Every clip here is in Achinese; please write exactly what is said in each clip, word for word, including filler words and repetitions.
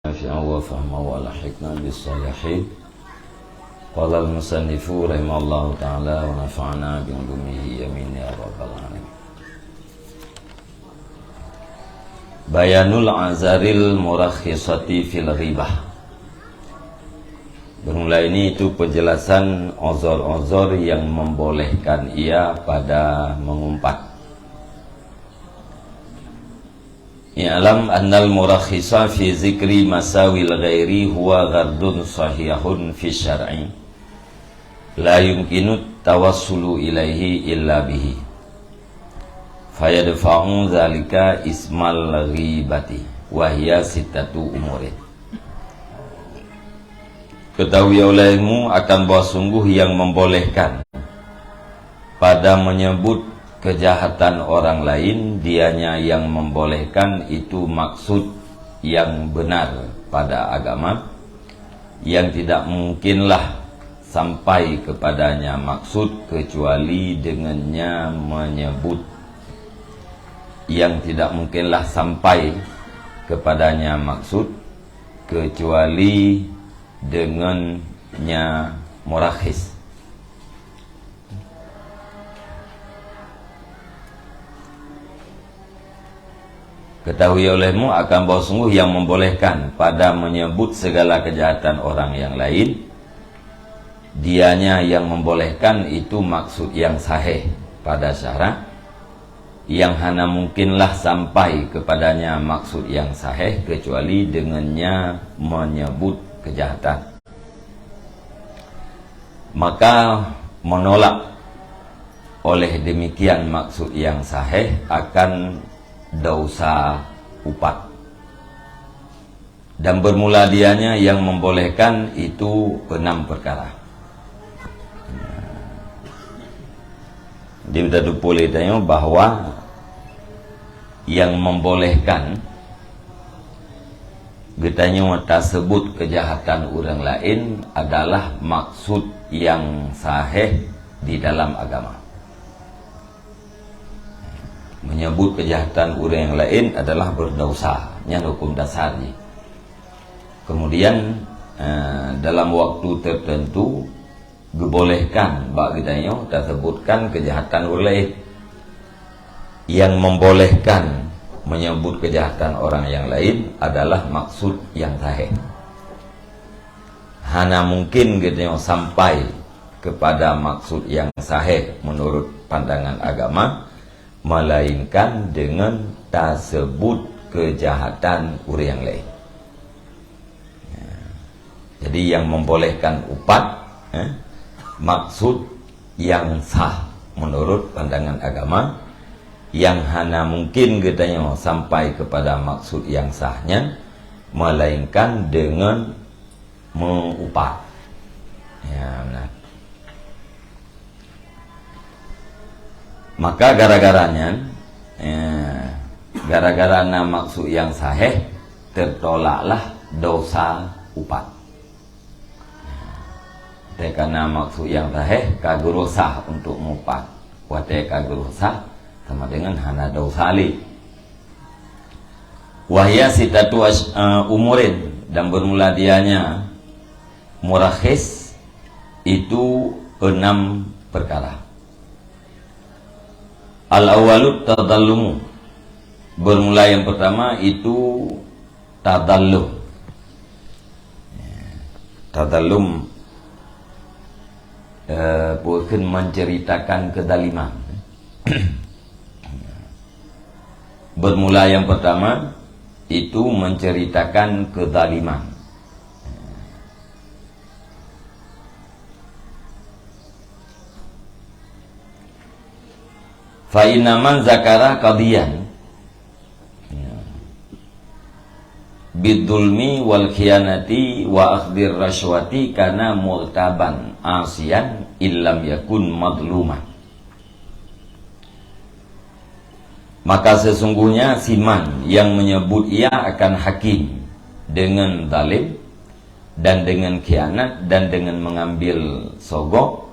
نافعا وفهما وألحقنا بالصالحين. قال المصنف رحمه الله تعالى ونفعنا بعلومه آمين يا رب العالمين. بيان الأعذار المرخصة في الغيبة. Bermula ini itu penjelasan uzur-uzur yang membolehkan ia pada mengumpat. I'lam annal murakhisa fi zikri masawil ghairi huwa ghardun sahihun fi syar'i, la yumkinu tawassulu ilaihi illa bihi, fayadfa'u dzalika ismal ghibati, wa hiya sittatu umurin. Ketahui olehmu akan bahwa sungguh yang membolehkan pada menyebut kejahatan orang lain, dianya yang membolehkan itu maksud yang benar pada agama, yang tidak mungkinlah sampai kepadanya maksud kecuali dengannya menyebut, yang tidak mungkinlah sampai kepadanya maksud kecuali dengannya murakhis. Ketahui olehmu akan bahwa sungguh yang membolehkan pada menyebut segala kejahatan orang yang lain, dianya yang membolehkan itu maksud yang sahih pada syarak, yang hana mungkinlah sampai kepadanya maksud yang sahih kecuali dengannya menyebut kejahatan. Maka menolak oleh demikian maksud yang sahih akan dosa upat. Dan bermula dianya yang membolehkan itu enam perkara. Jadi, kita tupu lé tanyoe bahwa yang membolehkan geutanyoe tasebut kejahatan ureuëng laén adalah maksud yang sahih di dalam agama. Menyebut kejahatan ureuëng nyang laén adalah berdosa. Nyan huköm dasar jih. Kemudian, eh, dalam waktu tertentu, geubolehkan bak geutanyoe tasebutkan kejahatan ureuëng laén. Yang membolehkan menyebut kejahatan orang yang lain adalah maksud yang sahih. Hana mungkin geutanyoe sampai kepada maksud yang sahih menurut pandangan agama, melainkan dengan tasebut kejahatan ureuëng laén. Jadi, yang membolehkan upat, eh, maksud yang sah menurut pandangan agama, yang hana mungkin geutanyoe sampai kepada maksud yang sah nyan, melainkan dengan meuupat. Ya, benar. Maka gara-gara nyan, eh, gara-gara na maksud yang sahih, tertolaklah dosa upat. Teuka na maksud yang sahih, ka geuroh sah untuk mupat. Watée ka geuroh sah, sama dengan hana dosa lé. Wahya sitatu ash-, eh, umurin, dan bermula dianya murakhis itu enam perkara. Al-awwalut tadallumu. Bermula yang pertama itu tadallum. Tadallum, eh, bukan menceritakan kezaliman. Bermula yang pertama itu menceritakan kezaliman. Fa inna man zakara qadiyan, ya, bidzulmi wal khiyanati wa akhdhir rasyawati kana mughtaban asiyan illam yakun madluman. Maka sesungguhnya si man yang menyebut ia akan hakim dengan zalim dan dengan khianat dan dengan mengambil sogok,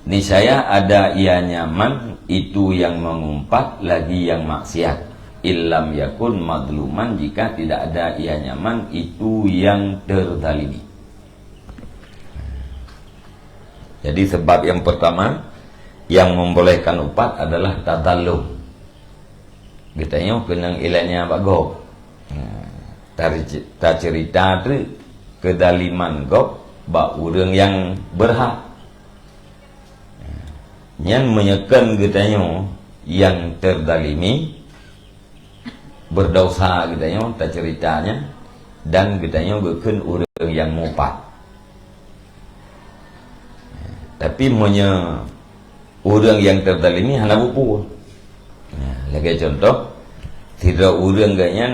niscaya ada ianya man itu yang mengumpat lagi yang maksiat. illam yakun madluman, jika tidak ada ia nyaman itu yang terzalimi. Jadi sebab yang pertama yang membolehkan upat adalah tazallum. Geutanyoe keunong ilanya bak gob. Nah, tari-, taceurita treuk keudaliman gob bak ureuëng nyang beurhak. Nyan meunyoe kon geutanyoe nyang teudalimi, beudesya geutanyoe taceurita nyan, dan geutanyoe geukheun ureuëng nyang mupat. Tapi meunyoe ureuëng nyang teudalimi hana bupu. Nah, lagée contoh, sidroe ureuëng geuh nyan,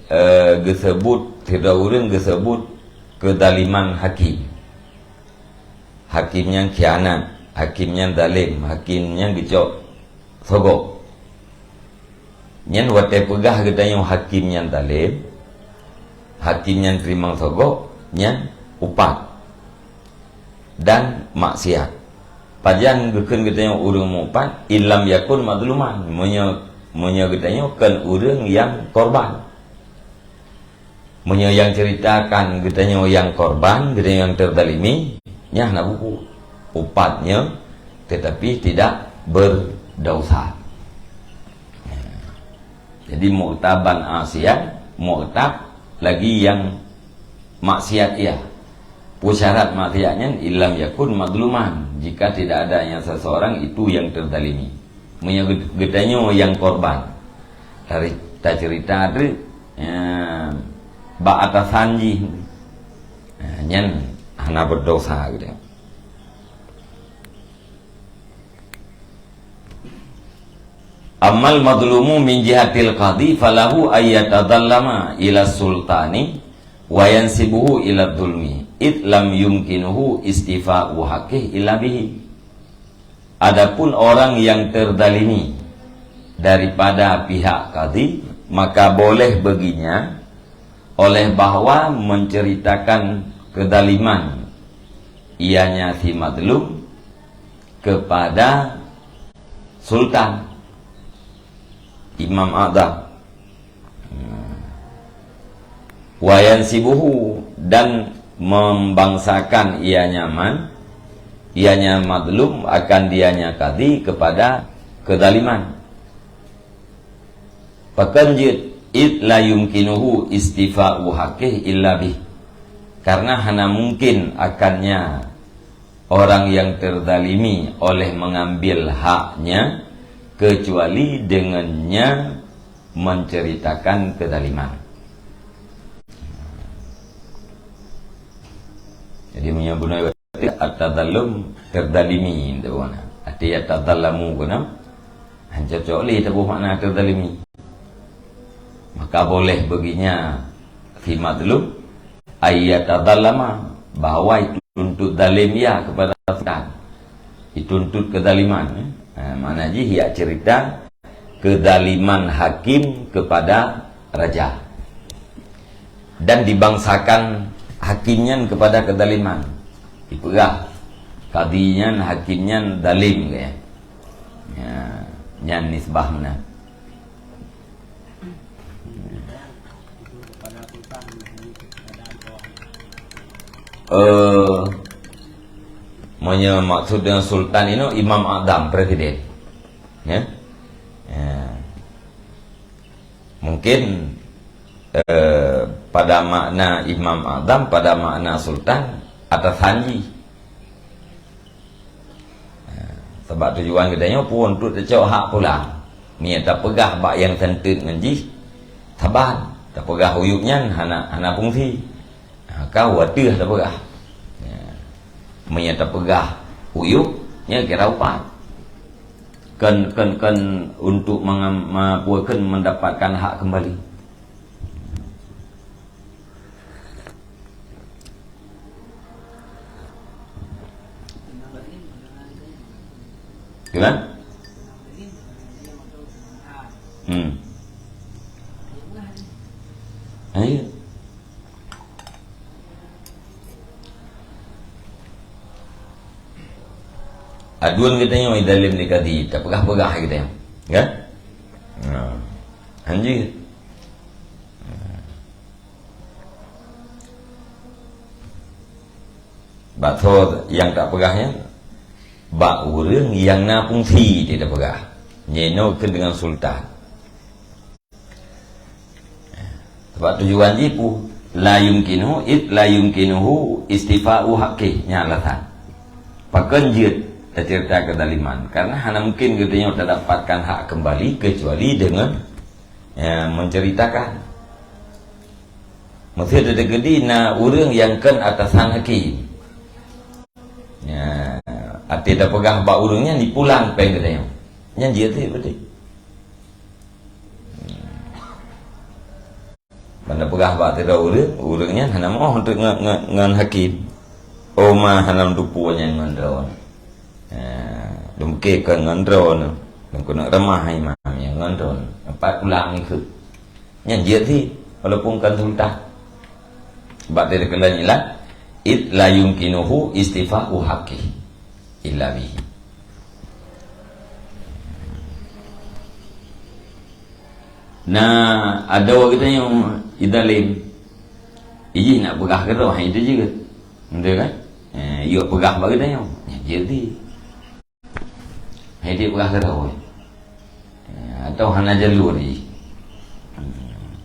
eh, geuseubut, sidroe ureuëng geuseubut keudaliman hakim. Hakim nyan khianat, hakim nyan zalem, hakim nyan geucok sogok. Nyan watée peugah geutanyoe hakim nyan zalem, hakim nyan teurimong sogok, nyan upat dan maksiat. Pajan geukheun geutanyoe ureuëng mupat, illam yakun mazluman, meunyoe, meunyoe geutanyoe kon ureuëng nyang korban. Meunyoe nyang ceuritakan geutanyoe nyang korban, geutanyoe nyang teudalimi, nyan hana buku. Upat nyoe, tetapi tidak berdosa. Jadi, mu'taban asian, mu'tab lagi nyang maksiat ia. Peue syarat maksiat nyan, illam yakun mazluman, jika tidak ada yang seseorang itu yang terzalimi. Meunyoe geut-, geutanyoe nyang korban, tari-, taceurita treuk, ya, bak atasan jih, ya, nyan hana berdosa gitu. Ammal mazlumu min jihatil qadhi falahu ayyatadallama ila sultani wa yansibuhu ila zulmi, id lam yumkinuhu istifa'u haqqih illa bihi. Adapun orang yang terzalimi daripada pihak kadhi, maka boleh baginya oleh bahwa menceritakan kezaliman ianya si mazlum kepada sultan, imam a'zam. Wa yansibuhu, dan membangsakan ianya man, ianya mazlum, akan dianya kadhi kepada kezaliman. Pakon jeuet, id la yumkinuhu istifa'u haqqih illa bih. Karena hana mungkin akannya orang yang terzalimi oleh mengambil haknya kecuali dengannya menceritakan kezaliman. Jadi, meunyoe bunoe berarti at-tazallum, terzalimi, tu makna. Arti at-tazallamu keunoe, han cocok lé taboh makna terzalimi. Maka boleh baginya si mazlum ayyatazallama, bahwa itu untuk zalim ia kepada sultan. Dituntut kezaliman, eh. Ha, makna jih ia cerita kezaliman hakim kepada raja. Dan dibangsakan hakim nyan kepada kezaliman. Dipeugah kadhi nyan, hakim nyan zalim, ya. Ya, nyan nisbah meunan. Eh, meunyoe maksud dengan sultan inoe imam a'zam, presiden. Ya. Ya. Mungkin, eh, pada makna imam a'zam, pada makna sultan, atasan jih. Sabab tujuan geutanyoe pun untuk teucok hak pulang. Meunyoe tapeugah bak nyang santeuet ngon jih, saban. Tapeugah uyueb nyan hana, hana fungsi. Ha, ka wateuh tapeugah. Ya. Meunyoe tapeugah uyueb, nyan kira upat. Kon, kon, kon untuk mengam-, ma-, peue, kon mendapatkan hak kembali. Gimana? Hmm. Ayo. Aduen geutanyoe idalem di kadhi, tapeugah-peugah geutanyoe. Kan? Nah. Nyan jeuet. Bak tho nyang tapeugah nyan, bak ureuëng nyang na fungsi di tapeugah. Nyan inoe keu deungon sultan. Sebab tujuan jih pu, la yumkinu, id la yumkinuhu istifa'u haqqih, nyan alasan. Pakon jeuet taceurita keuzaliman? Karena hana mungkin geutanyoe tadapatkan hak kembali kecuali dengan, ya, menceritakan. Mesti ada keudi na ureuëng nyang kon atasan hakim. Ya, até tapeugah bak ureuëng nyan dipulang péng geutanyoe. Nyan jeuet sih berarti. Ban tapeugah bak sidroe ureuëng, ureuëng nyan hana meu'oh untuk ngon, ngon, ngon hakim. Oh ma hana meutupeue nyan ngon droeneuh. Ha, dum ke kon ngon droeneuh. Dum keuneuk reumah imam nyan ngon droeneuh. Empat pulang ikut. Nyan jeuet sih, walaupun kon sultan. Bak teukeulon ilat, id la yumkinuhu istifa'u haqqih illa bihi. Na adoe geutanyoe idalim. Ijih nak peugah keudroe, hai itu jeuet. Betul kan? Eh, yuk peugah bak geutanyoe. Nyan jeuet sih. Hai itu peugah keudroe. Eh, atau hana jalur jih. Hmm.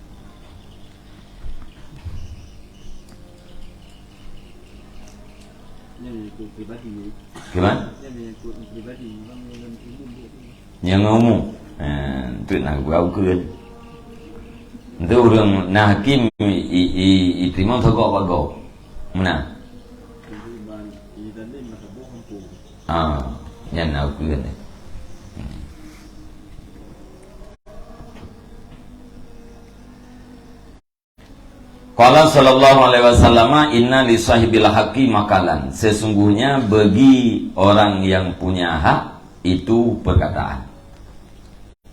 Nyan menyangkut pribadi. Gimana? Nyan menyangkut pribadi, memang dengan umum dia tu. Nyang umum. Ha, tu nak gua ukeun. Entu ureuëng na hakim i, i, i, iteurimong sogok bak gob. Meunan. Jadi ban i dan ni mata boh ampu. Ah, nyan na ukeun. Qala sallallahu alaihi wasallam, "Inna li sahibil haqqi maqalan." Sesungguhnya bagi orang yang punya hak itu perkataan.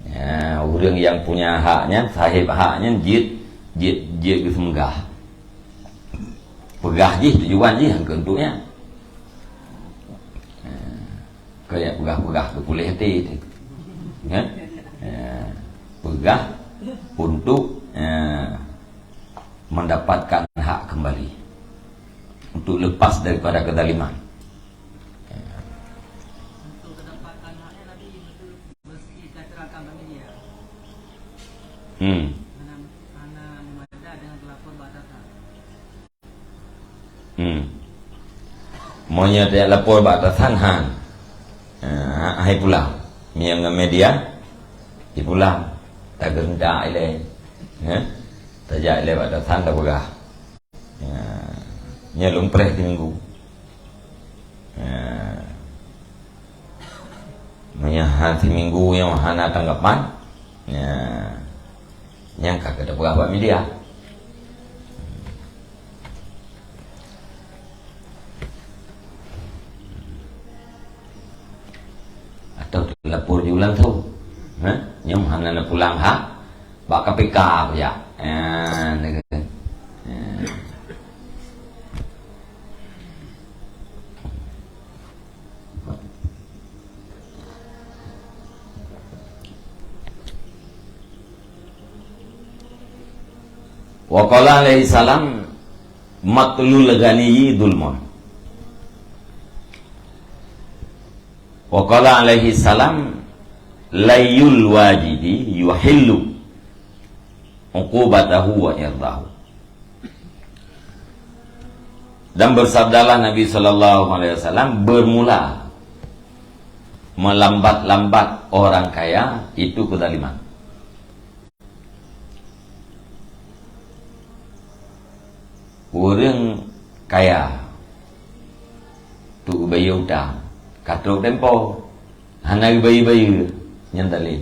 Ya, ureuëng nyang punya hak nyan, sahib hak nyan jeuet, jeuet, jeuet geuseumeugah. Peugah jih tujuan jih keu untuk nyan. Ya. Keu nyang peugah-peugah keu puléh até teuh. Ya? Ya. Peugah untuk, ya, mendapatkan hak kembali. Untuk lepas daripada kezaliman. Ya. Untuk mendapatkan haknya tadi, betul, mesti kita terangkan bagi dia. Hmm. Hana, hana memadai dengan lapor batasan. Hmm. Meunyoe tajak lapor bak atasan, han. Ha, hai pulang. Meunyoe ngon media, ipulang. Tageuntak ilée. Ha? Tajak ilée bak atasan, tapeugah. Ya. Nyoe lôn preh siminggu. Ya. Meunyoe han siminggu nyoe hana tanggapan, ya. Nyang ka keuneuk peugah bak media. Atau teulapor jih ulang thôn. Ha? Nyoe hana neupulang hak bak K P K, ya. Ha, nyoe. Ha. Wa qala alaihi salam, "Qatlul ghaniyyi dzulmun." Wa qala alaihi salam, "Layyul wajidi yuhillu uqubatahu wa irdahu." Dan bersabdalah Nabi sallallahu alaihi wasallam, bermula melambat-lambat orang kaya itu kezaliman. Ureuëng kaya tu geubayeue utang, ka trok tempo, hana geubayeue-bayeue, nyan zalim.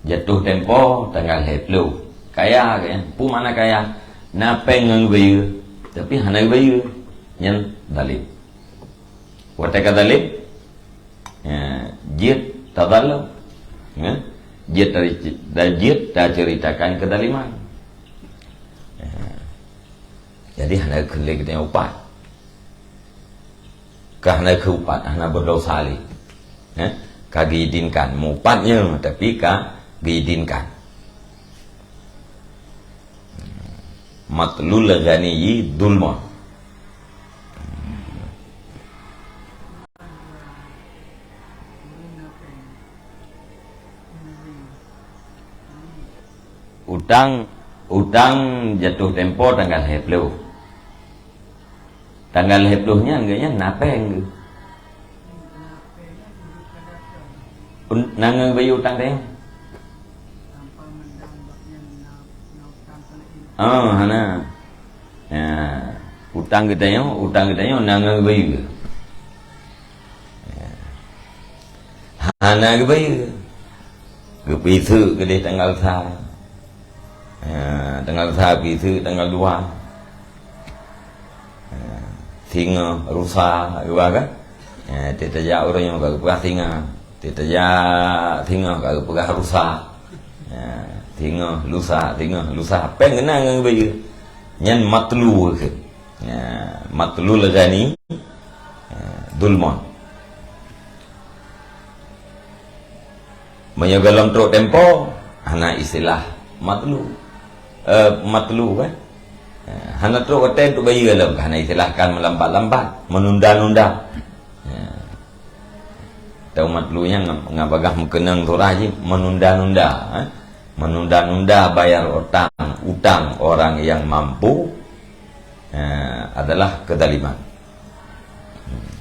Jatuh tempo tanggal lhée ploh. Kaya, kan? Peue makna kaya? Na péng ngon geubayeue, tapi hana geubayeue. Nyan zalim. Watée ka zalim, ya, jeuet tazalum. Ya. Jeuet tari-, jeuet taceuritakan keuzaliman. Ya. Jadi, hana keuneuk geutanyoe upat. Ka hana keu upat, hana berdosa lé. Eh? Ka geuizinkan. Meuupat nyoe, tapi ka geuizinkan. Matlul ghaniyyi zulmun. Utang, utang jatuh tempo tanggal lhèe ploh. Tanggal lhèe ploh nyan geuh nyan na péng geuh. Un-, na ngon bayeue utang teuh? Oh, hana. Ya, utang geutanyoe, utang geutanyoe na ngon bayeue. Ya. Hana geubayeue. Geupiseuk keudeh tanggal sa. Ha, tanggal sa piseuk, tanggal dua. Ha, singoh, lusa, geuba kan? Ha, teutajak ureueng nyang ka geupeugah singa. Teutajak singoh ka geupeugah lusa. Ha, singoh, lusa, singoh, lusa. Péng keunan ngon geubayeue. Nyan matlu kheun. Ha, matlul ghani, ha, zulmun. Meunyoe gohlom trok tempo, hana istilah matlu. Eh, matlu kan? Eh, hana trok watèe untuk bayeue lom, hana istilah kan meulambat-lambat, menunda-nunda. Ya. Tau matlu nyan ngon, ngon bagaih meukeunong surah jih, menunda-nunda, eh. Menunda-nunda bayar utang, utang orang yang mampu, eh, adalah kezaliman. Hmm.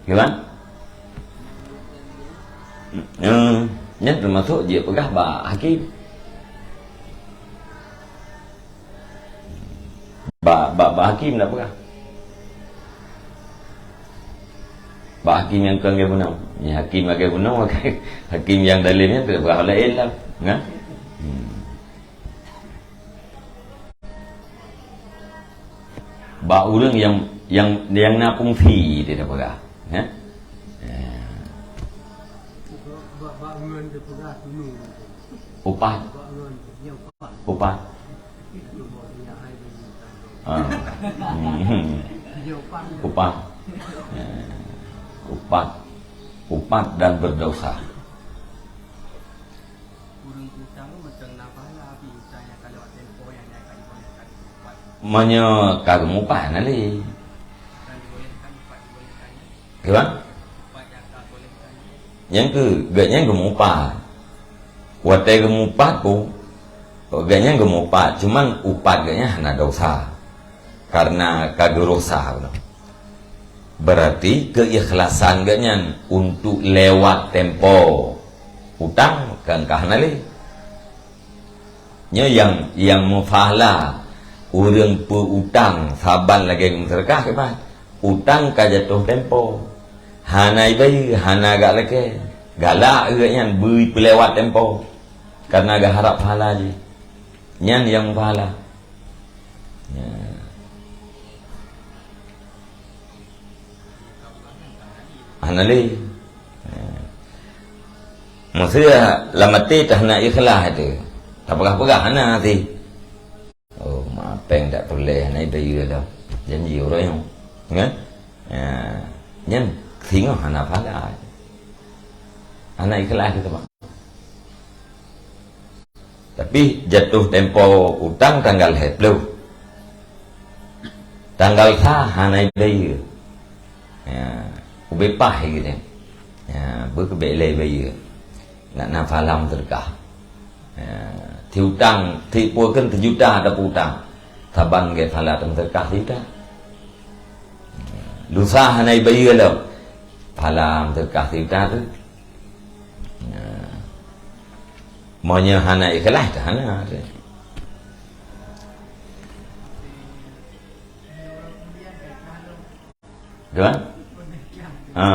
Gimana? Hmm, nyan teumasuk jeuet peugah bak hakim. Bak, bak, bak hakim dak peugah. Bak hakim nyang kon lagèe bunoe. Nyan hakim lagèe bunoe, hakim nyang dalem nyan teupeugah laén lah. Nah? Hmm. Bak ureueng nyang, nyang, nyang na fungsi dia dah peugah. Ya? Ya. Upah. Upah. Ah. Hmm. Upah. Ya. Upah. Upah dan berdosa. Ureueng utang macam na pahala, tapi utang nyang ka lewat tempo nyang, nyang ka dibolehkan upat. Meunyoe ka geumupat na lé. Kan dibolehkan upat, dibolehkan nyan. Kiban? Upat nyang ka bolehkan nyan. Nyang keu, geuh nyan geumupat. Watèe geumupat pu, geuh nyan geumupat, cuman upat geuh nyan hana dosa. Karena ka geurosa bunoe. Berarti keikhlasan geuh nyan untuk lewat tempo utang kan ka hana lé. Nyoe nyang, nyang meupahala ureueng peu-utang saban lagèe meuseudeukah kiban. Utang ka jatuh tempo. Hana ibayeue, hana gak lakèe. Galak geuh nyan beu peulewat tempo. Karena geuharap pahala jih. Nyan nyang meupahala. Ya. Hana lé. Ya. Maksudnya, lam até teuh hana ikhlas teuh. Tapeugah-peugah hana teuh. Oh, ma péng dak peureulèe, hana ibayeue dah. Janji ureueng nyoe. Kan? Ya. Nyan singoh hana pahala. Hana ikhlas teuh, Pak. Tapi jatuh tempo utang tanggal lhèe ploh. Tanggal sa hana ibayeue. Ya, ubé paih gitu. Ya, beu keu bèk lé ibayeue. Nak na pahala meuseudeukah. Ya, si utang, si peue kheun sijuta tapeu-utang. Saban gét pahala meuseudeukah sijuta. Lusa hana ibayeue lom. Pahala meuseudeukah sijuta teuh. Nah. Meunyoe hana ikhlas, hana. Kan? Ha.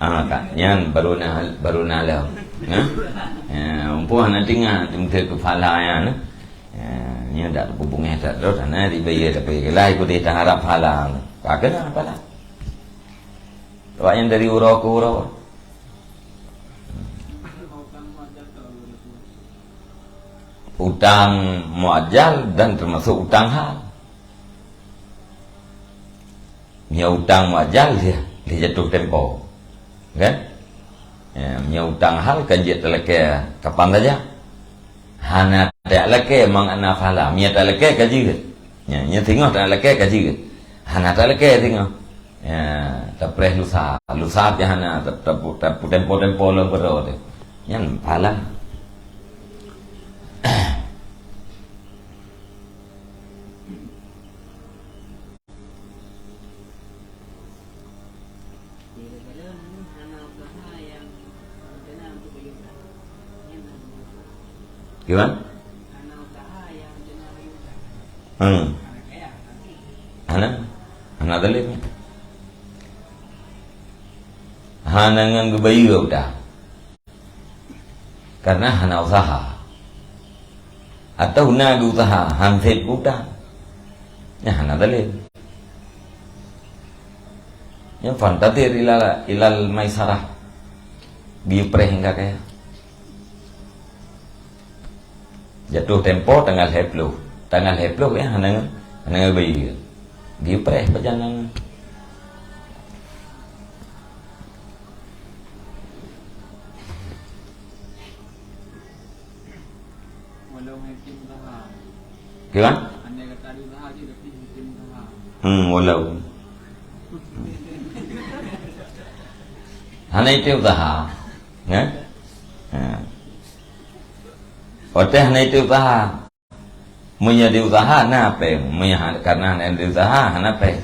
Ha, tak. Nyan baru na, baru na lom. Ha? Ya, mumpung hana tinggai, teuntèe keu pahala nyan. Ya, nyan dak beubungéh that rot, hana dibayeue, tapi ikhlas, ikut taharap pahala. Ka keunan pahala. Awak nyan dari uroe keu uroe. Utang muajal dan termasuk utang hal. Meunyoe utang muajjal, lheueh, lheueh jatuh tempo. Kan? Ya, meunyoe utang hal kan jeuet talakée kapan saja. Hana talakée mangat na pahala. Meunyoe talakée ka jeuet. Ya, nyoe singoh talakée ka jeuet. Hana talakée singoh. Ya, tapreh lusa. Lusa pih hana ta-, ta-, ta-, tempo-tempo lom peuroe teuh. Nyan pahala. Gimana? Hmm. Hana, hana dalil. Hana ngon geubayeue udah. Karena hana usaha. Atau na geuusaha, han sép utang. Nyan hana dalil. Nyan fantadir ilal, ilal maisarah. Geupreh hingga kaya. Jatuh tempo tanggal lhèe ploh. Tanggal lhèe ploh, ya, hana, hana geubayeue. Geupreh pajan nyan. Kiban? Hmm, walau. Hana item usaha. Ya? Ha. Watèe hana item usaha. Meunyoe diusaha, na péng. Meunyoe ha-, karena hana diusaha, hana péng.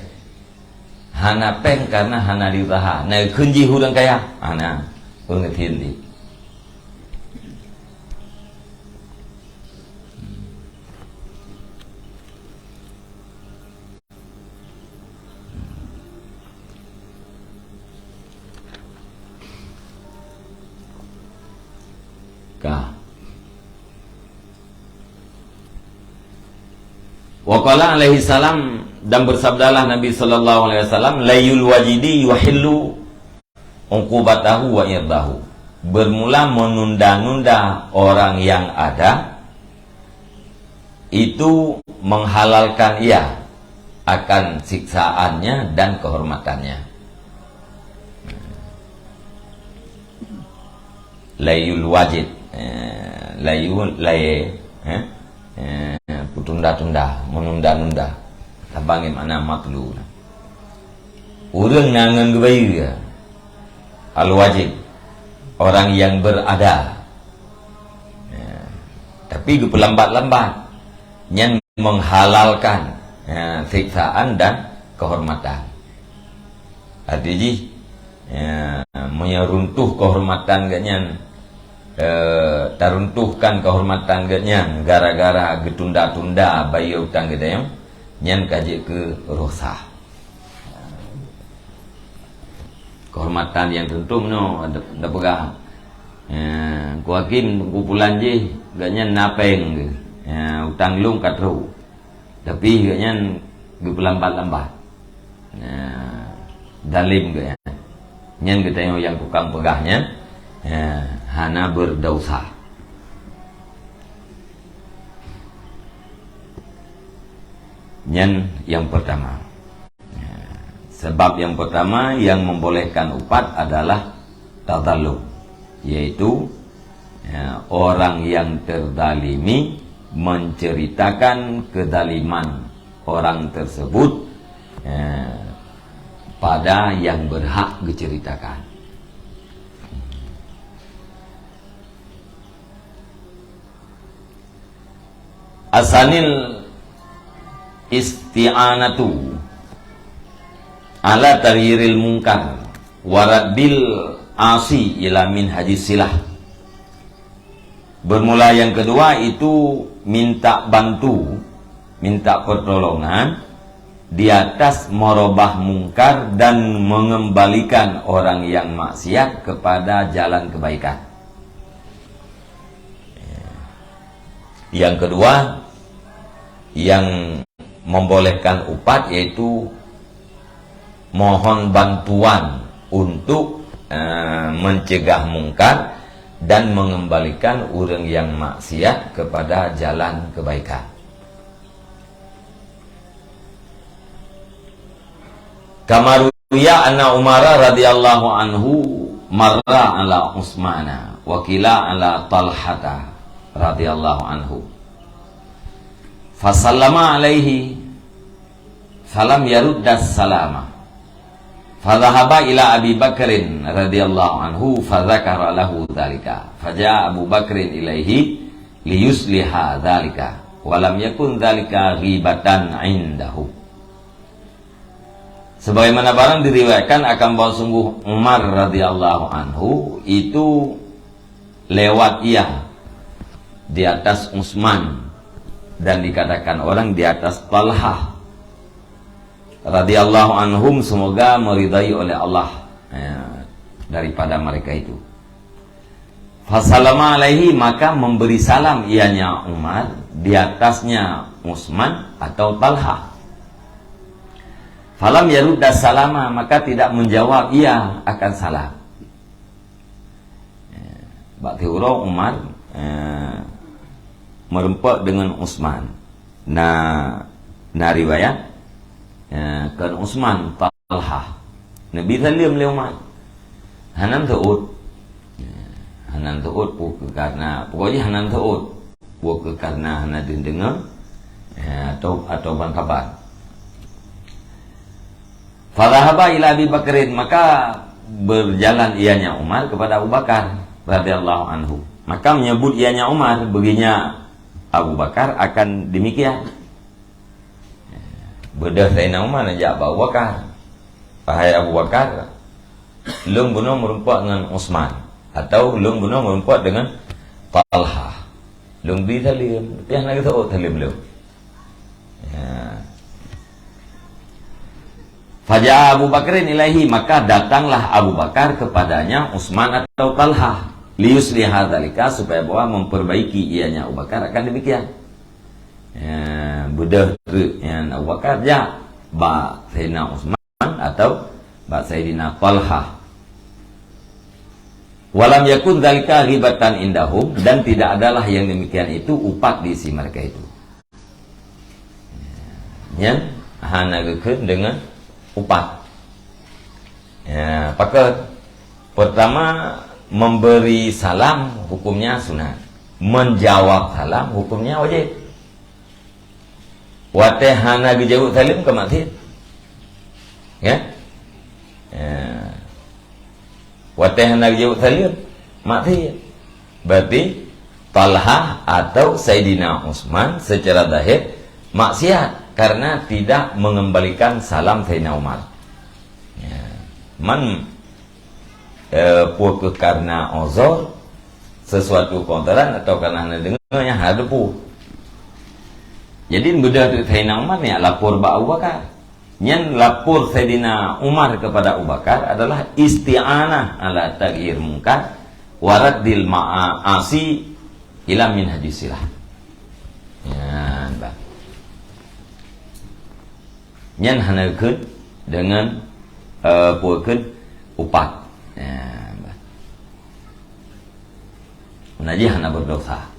Hana péng karena hana diusaha. Na kheun jih ureueng kaya. Hana. Peungeutian jih. Ka. Wa qala alaihi salam, dan bersabdalah Nabi sallallahu alaihi wasallam, "Layul wajidi yuhillu uqubatahu wa irdahu." Bermula menunda-nunda orang yang ada, itu menghalalkan ia akan siksaannya dan kehormatannya. Layul wajid, eh, layu, laye, eh, eh, peutunda-tunda, menunda-nunda. Tabang makna matlu. Ureueng na ngon geubayeue, al-wajid, orang yang berada. Ya. Tapi geupeulambat-lambat. Nyan menghalalkan, ya, siksaan dan kehormatan. Arti jih, ya, meunyoe runtuh kehormatan geuh nyan, eh, taruntuhkan kehormatan geuh nyan gara-gara geutunda-tunda bayeue utang geutanyoe, nyan ka jeuet keu rosa. Kehormatan nyang teuntông nyoe, anda, anda peugah. Ya, Teungku Hakim, Teungku Pulan jih, gobnyan na péng geuh. Ya, utang lôn ka trok. Tapi gobnyan geupeulambat-lambat. Ya, zalim gobnyan. Nyan geutanyoe nyang tukang peugah nyan, ya, hana beudesya. Nyan nyang pertama. Sebab yang pertama yang membolehkan upat adalah tazallum, yaitu, ya, orang yang terzalimi menceritakan kezaliman orang tersebut, ya, pada yang berhak diceritakan. Asanil isti'anatu ala taghyiril munkar wa raddil asi ila minhajis silah. Bermula yang kedua itu minta bantu, minta pertolongan di atas merubah mungkar dan mengembalikan orang yang maksiat kepada jalan kebaikan. Yang kedua, yang membolehkan upat yaitu mohon bantuan untuk, eh, mencegah mungkar dan mengembalikan ureueng yang maksiat kepada jalan kebaikan. Kama ruwiya anna Umar radhiyallahu anhu marra ala Utsmana wa qila ala Talhata radhiyallahu anhu. Fasallama alaihi falam yaruddas salama. Fadhahaba ila Abi Bakrin radhiyallahu anhu fadzakara lahu dzalika. Faja'a Abu Bakrin ilaihi liyusliha dzalika. Wa lam yakun dzalika ghibatan indahu. Sebagaimana barang diriwayatkan akan bahwa sungguh Umar radhiyallahu anhu itu lewat ia di atas Utsman dan dikatakan orang di atas Talhah radhiyallahu anhum, semoga meridai oleh Allah, ya, daripada mereka itu. Fasalama alaihi, maka memberi salam ianya Umar di atasnya Utsman atau Talhah. Falam yarudda salama, maka tidak menjawab ia akan salam. Eh, bak uroe Umar, eh, meureumpok deungon Utsman. Na, na riwayat, eh, kon Utsman, Talhah. Neubi saleuem lé Umar. Hana neuseuôt. Eh, hana neuseuôt, peue keu karna, pokoknya hana neuseuôt. Peue keu karna hana deungoe, eh, atau, atau ban saban. Fadhahaba ila Abi Bakrin, maka berjalan ianya Umar kepada Abu Bakar radhiyallahu anhu. Maka menyebut ianya Umar, beuginya Abu Bakar akan demikian. Beudôh Saidina Umar neujak bak Abu Bakar. Wahai Abu Bakar, lôn bunoe meureumpok ngon Utsman, atau lôn bunoe meureumpok deungon Talhah. Lôn bi saleuem, tapi hana geuseuôt saleuem lôn. Ya. Faja'a Abu Bakrin ilaihi, maka datanglah Abu Bakar kepadanya Utsman atau Talhah, liyusliha dzalika, supaya bahwa memperbaiki ianya Abu Bakar akan demikian. Ya, beudôh treuk nyan Abu Bakar jak bak Saidina Utsman atau bak Saidina Talhah. Walam yakun dzalika ghibatan indahum, dan tidak adalah yang demikian itu upat di sisi mereka itu. Nyan hana geukheun deungon upat. Ya, pakon? Pertama, memberi salam hukumnya sunat. Menjawab salam hukumnya wajib. Watée hana geujaweueb saleuem ka maksiat. Ya? Ya. Watée hana geujaweueb saleuem, maksiat. Berarti Talhah atau Saidina Utsman secara zahir maksiat karena tidak mengembalikan salam Saidina Umar. Ya. Man, eh, peue keu karna uzur, sesuatu keuuzuran atau karena hana deungoe nyang hana teupeu. Jadi, beudôh teuk Saidina Umar nyan lapor bak Abu Bakar. Nyan lapor Saidina Umar kepada Abu Bakar adalah isti'anah ala taghyir mungkar wa raddil ma'asi ila minhajis silah. Nyan, bah. Nyan hana geukheun deungon, eh, peue kheun upat. Nyan, bah. Meunan jih hana berdosa.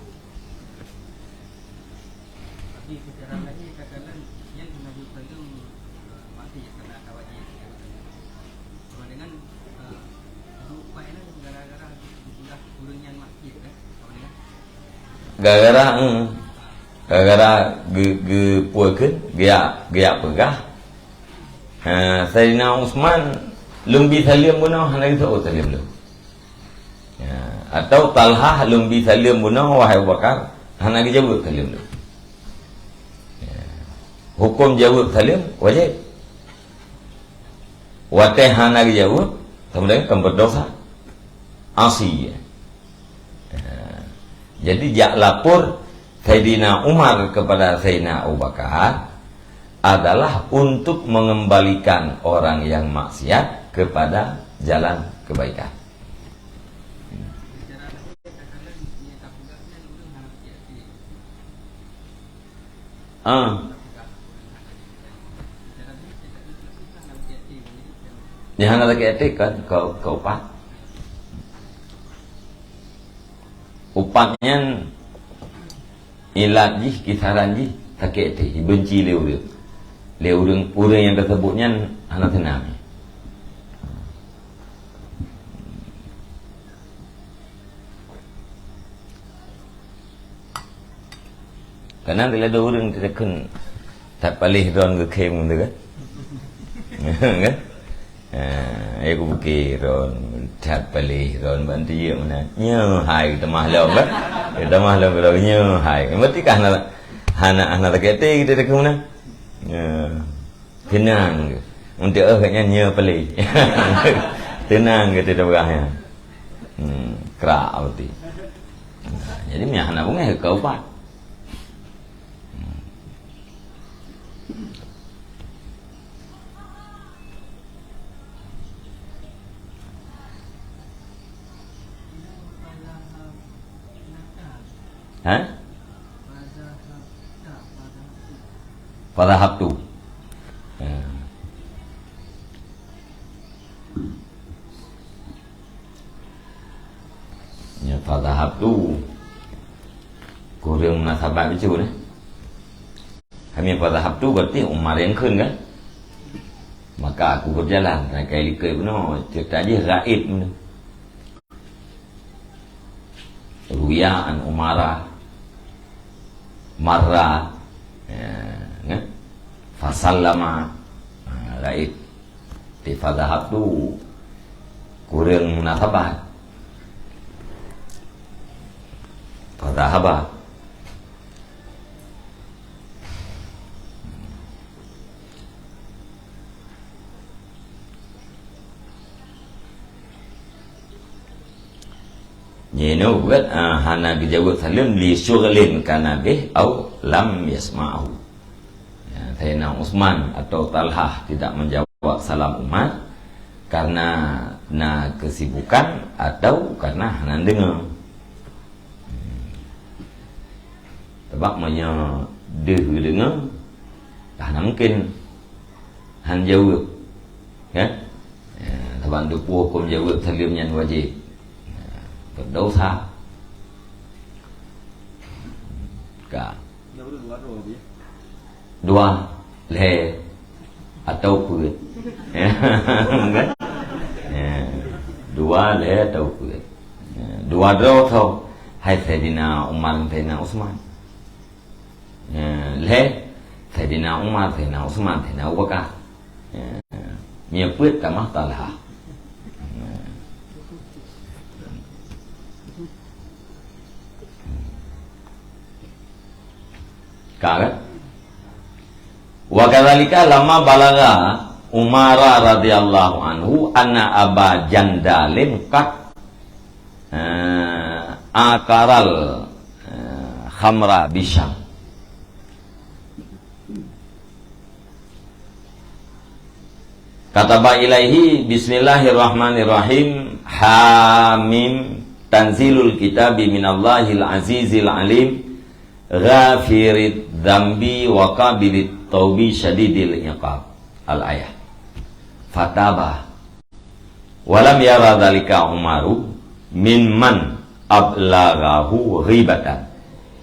Gara-gara, hmm, gara-gara ge-, geupeue kheun, geujak, geujak peugah. Ha, Saidina Utsman, lôn bi saleuem bunoe, hana geuseuôt saleuem lôn. Ya, atau Talhah lôn bi saleuem bunoe, wahai Abu Bakar, hana geujaweueb saleuem lôn. Ya. Huköm jaweueb saleuem wajéb. Watée hana geujaweueb, sama dengan kan berdosa. Asi. Ya. Jadi jak lapor Saidina Umar kepada Saidina Abu Bakar adalah untuk mengembalikan orang yang maksiat kepada jalan kebaikan. Ah. Nyan hana sakét até kan, keu, keu upat. Upat nyan ilat jih, kisaran jih, sakét até, benci lé ureuëng. lé ureuëng, ureuëng nyang teuseubut nyan hana seunang. Kadang bila ada ureuëng teukheun that paléh droen geukhém gitu kan. Kan? Ha, ya kubuke droen that paléh droen bantu ye mana. Nyo hai tamah lom kan. Ya, tamah lom droen nyo hai. Berarti kan hana hana hana sakit hati kita dekat mana. Ya. Teunang ke? Untuk eh katnya nyo paléh. Teunang ke tidak berah ya. Hmm, krak berarti. Nah, jadi mia hana bungeh ke upat. Ha? Fadhahabtu. Ya. Ya, fadhahabtu. Kureueng munasabat bacut, eh. Kami fadhahabtu berarti Umar nyang kheun kan? Maka aku berjalan, rakai likot bunoe, cerita jih raib bunoe. Ruya an Umara, marra, ya, kan? Fasallama, ha, raib. Di fadhahabtu kureueng munasabat. Fadhahaba. Nyoe buet, ah, hana geujaweueb saleuem li syughlin kana bih au lam yasma'hu. Ya, Sayyidina Utsman atau Talhah tidak menjawab salam Umar karena na kesibukan atau karena hana deungoe. Sabab meunyoe deuh geudeungoe, hana mungken han jaweueb. Kan? Ya, sabab teupeue huköm jaweueb saleuem nyan wajéb. Ya, berdosa. Ka. Dua, lhèe, atau peuet. Ya, kan? Ya. Dua, lhèe atau peuet. Ya. Dua droe tho. Hai Saidina Umar, Saidina Utsman. Ya. Lhèe, Saidina Umar, Saidina Utsman, Saidina Abu Bakar. Ya. Nyoe peuet tamah Talha. Ya. Ka, kan? Wa kadzalika lamma balagha Umara radhiyallahu anhu anna Aba Jandalin qad, eh, akaral, eh, khamra bisyam. Kataba ilaihi, bismillahirrahmanirrahim. Hamim. Tanzilul kitabi minallahil azizil alim. Ghafirid dzambi wa qabilit taubi syadidil iqab. Al-ayah. Fataba. Walam yara dzalika Umaru mimman ablaghahu ghibatan.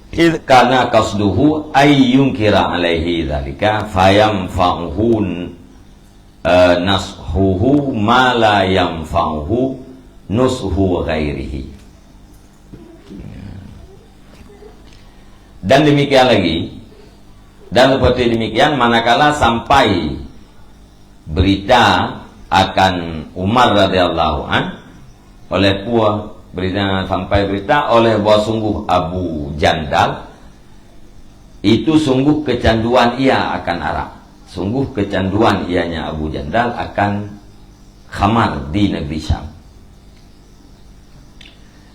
Idh kana qasduhu ay yunkira alaihi dzalika fayanfa'uhu, eh, nashuhu ma la yanfa'uhu nushu ghairihi. Dan demikian lagi, dan seperti demikian, manakala sampai berita akan Umar radhiyallahu an, oleh pua berita, sampai berita oleh bahwa sungguh Abu Jandal itu sungguh kecanduan ia akan arak. Sungguh kecanduan ianya Abu Jandal akan khamar di negeri Syam.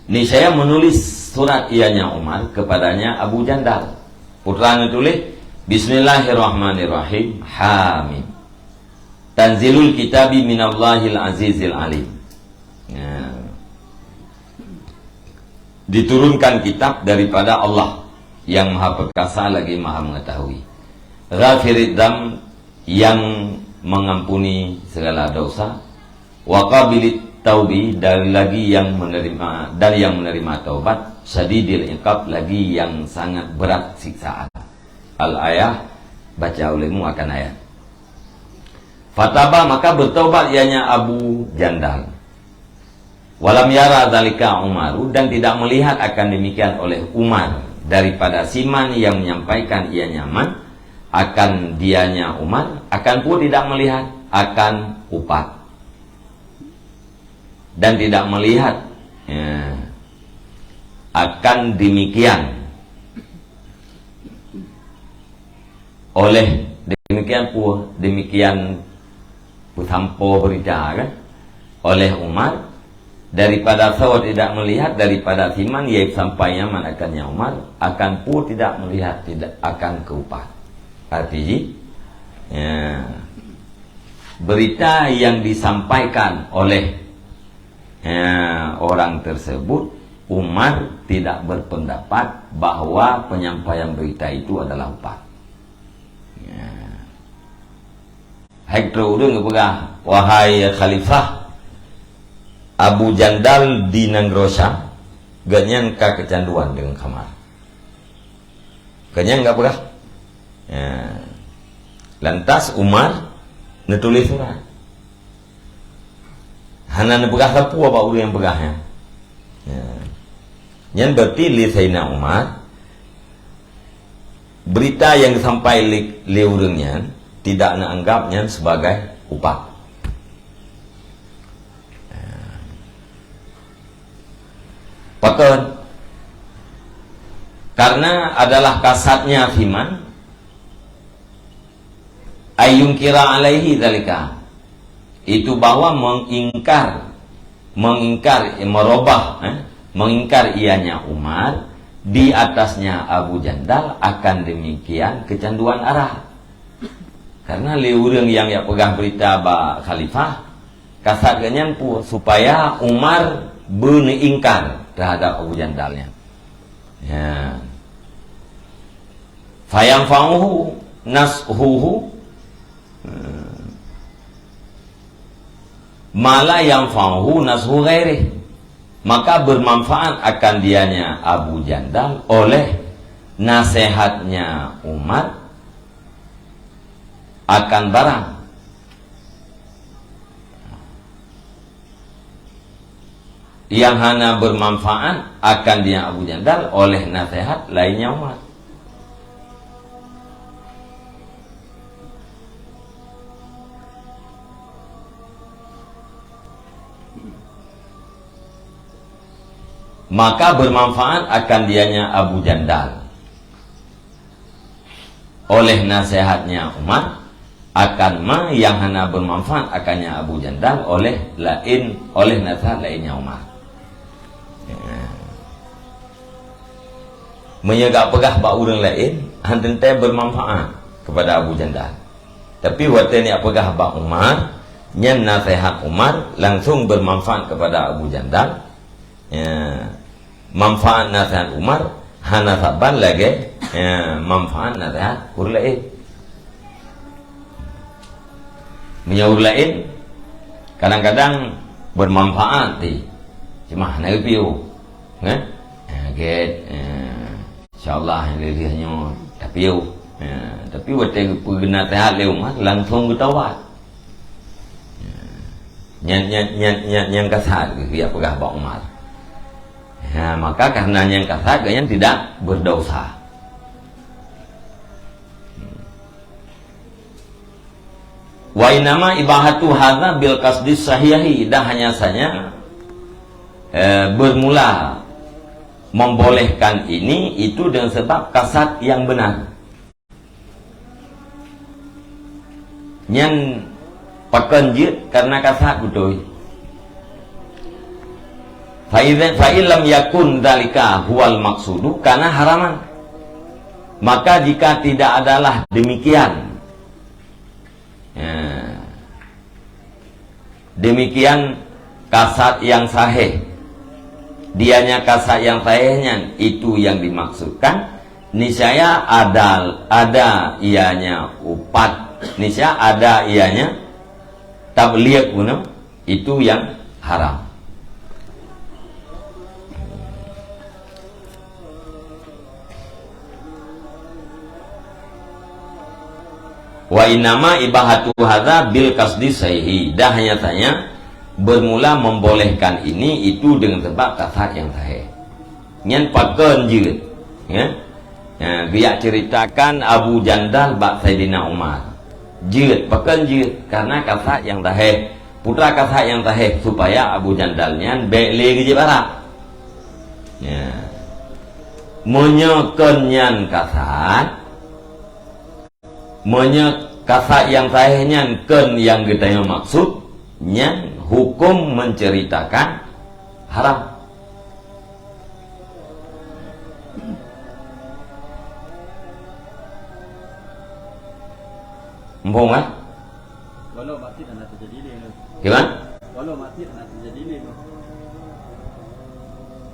Niscaya menulis surat ianya Umar kepadanya Abu Jandal. Putra neutuléh, "Bismillahirrahmanirrahim. Hamim. Tanzilul kitabi minallahil azizil alim." Ya. Diturunkan kitab daripada Allah yang Maha Perkasa lagi Maha Mengetahui. Ghafirid dzam, yang mengampuni segala dosa, wa qabilit taubi, dan lagi yang menerima, dan yang menerima taubat, syadidil iqab, lagi yang sangat berat siksaan. Al-ayah, baca olehmu akan ayat. Fataba, maka bertobat ianya Abu Jandal. Walam yara dzalika Umaru, dan tidak melihat akan demikian oleh Umar, daripada siman yang menyampaikan ianya man, akan dianya Umar, akan pun tidak melihat akan upat. Dan tidak melihat, ya, akan demikian oleh, demikian pun, demikian peusampoe beurita, kan, oleh Umar, daripada soe tidak melihat, daripada siman, yaitu sampai nyaman akannya Umar, akan pun tidak melihat, tidak akan keu upat. Arti jih, ya, berita yang disampaikan oleh, ya, orang tersebut, Umar tidak berpendapat bahwa penyampaian berita itu adalah upat. Ya. Hai trok ureuëng geupeugah, "Wahai Khalifah, Abu Jandal di nanggroe Syam, gobnyan ka keucanduan deungon khamar." Gobnyan geupeugah. Ya. Lantas Umar neutuléh surat. Hana neupeugah sapeue bak ureuëng nyang peugah nyan. Ya. Nyan berarti lé Saidina Umar, berita nyang geusampai lé, lé ureuëng nyan tidak neuanggap nyan sebagai upat. Pakon? Karena adalah kasatnya siman, ayyungkira alaihi dzalika. Itu bahwa mengingkar, mengingkar, merubah, eh, mengingkar ianya Umar di atasnya Abu Jandal akan demikian kecanduan arak. Karena lé ureuëng nyang jak peugah berita bak khalifah, kasat geuh nyan peue, supaya Umar beuneuingkar terhadap Abu Jandal nyan. Ya. Fayanfa'uhu nashuhu, hmm, ma la yanfa'uhu nashu ghairih. Maka bermanfaat akan dianya Abu Jandal oleh nasihatnya Umar akan barang yang hana bermanfaat akan dia Abu Jandal oleh nasihat lainnya Umar. Maka bermanfaat akan dianya Abu Jandal oleh nasihatnya Umar, akan ma yang hana bermanfaat akannya Abu Jandal oleh lain, oleh nasihat lainnya Umar. Ya. Meunyoe gak peugah bak ureuëng lain, han teuntée bermanfaat kepada Abu Jandal. Tapi watée nyak peugah bak Umar, nyan nasihat Umar langsung bermanfaat kepada Abu Jandal. Ya. Manfaat nasihat Umar hana saban lagée, ya, manfaat nasihat ureuëng laén. Meunyoe ureuëng laén kadang-kadang bermanfaat di, cuma hana geupiôh, kan? Ya, gét, ya. Insya Allah, lheueh-lheueh nyoe tapiôh. Ya, tapi watée geupeugah nasihat lé Umar, langsung geutaubat. Nyan, nyan, nyan, nyan, nyan kasat geuh jak peugah bak Umar. Ha, maka karena nyan kasat, gobnyan tidak berdosa. Wa innama ibahatu hadza bil qasdi sahihi, dan hanya saja, eh, bermula membolehkan ini itu dengan sebab kasat yang benar. Nyan pakon jeuet karena kasat beutôi. Fa idza, fa in lam yakun dzalika huwal maqsudu kana haraman. Maka jika tidak adalah demikian, ya, demikian kasat yang sahih. Dianya kasat yang sahih nyan, itu yang dimaksudkan. Niscaya ada, ada ianya upat. Niscaya ada ianya tabligh guna. Itu yang haram. Wa innama ibahatu hadza bil qasdi sahihi. Dah nyatanya bermula membolehkan ini itu dengan sebab kasat yang sahih. Nyan pakon jeuet, ya? Ya, geujak ceritakan Abu Jandal bak Saidina Umar. Jeuet, pakon jeuet? Karena kasat yang sahih. Putra kasat yang sahih supaya Abu Jandal nyan bèk lé geujieb arak. Ya. Meunyoe kon nyan kasat, meunyoe kasat nyang sahih nyan kon nyang geutanyoe maksud, nyan huköm menceritakan haram. Muphom, eh? Walau mati dan hana teujadi lé. Gimana? Walau mati dan hana teujadi lé.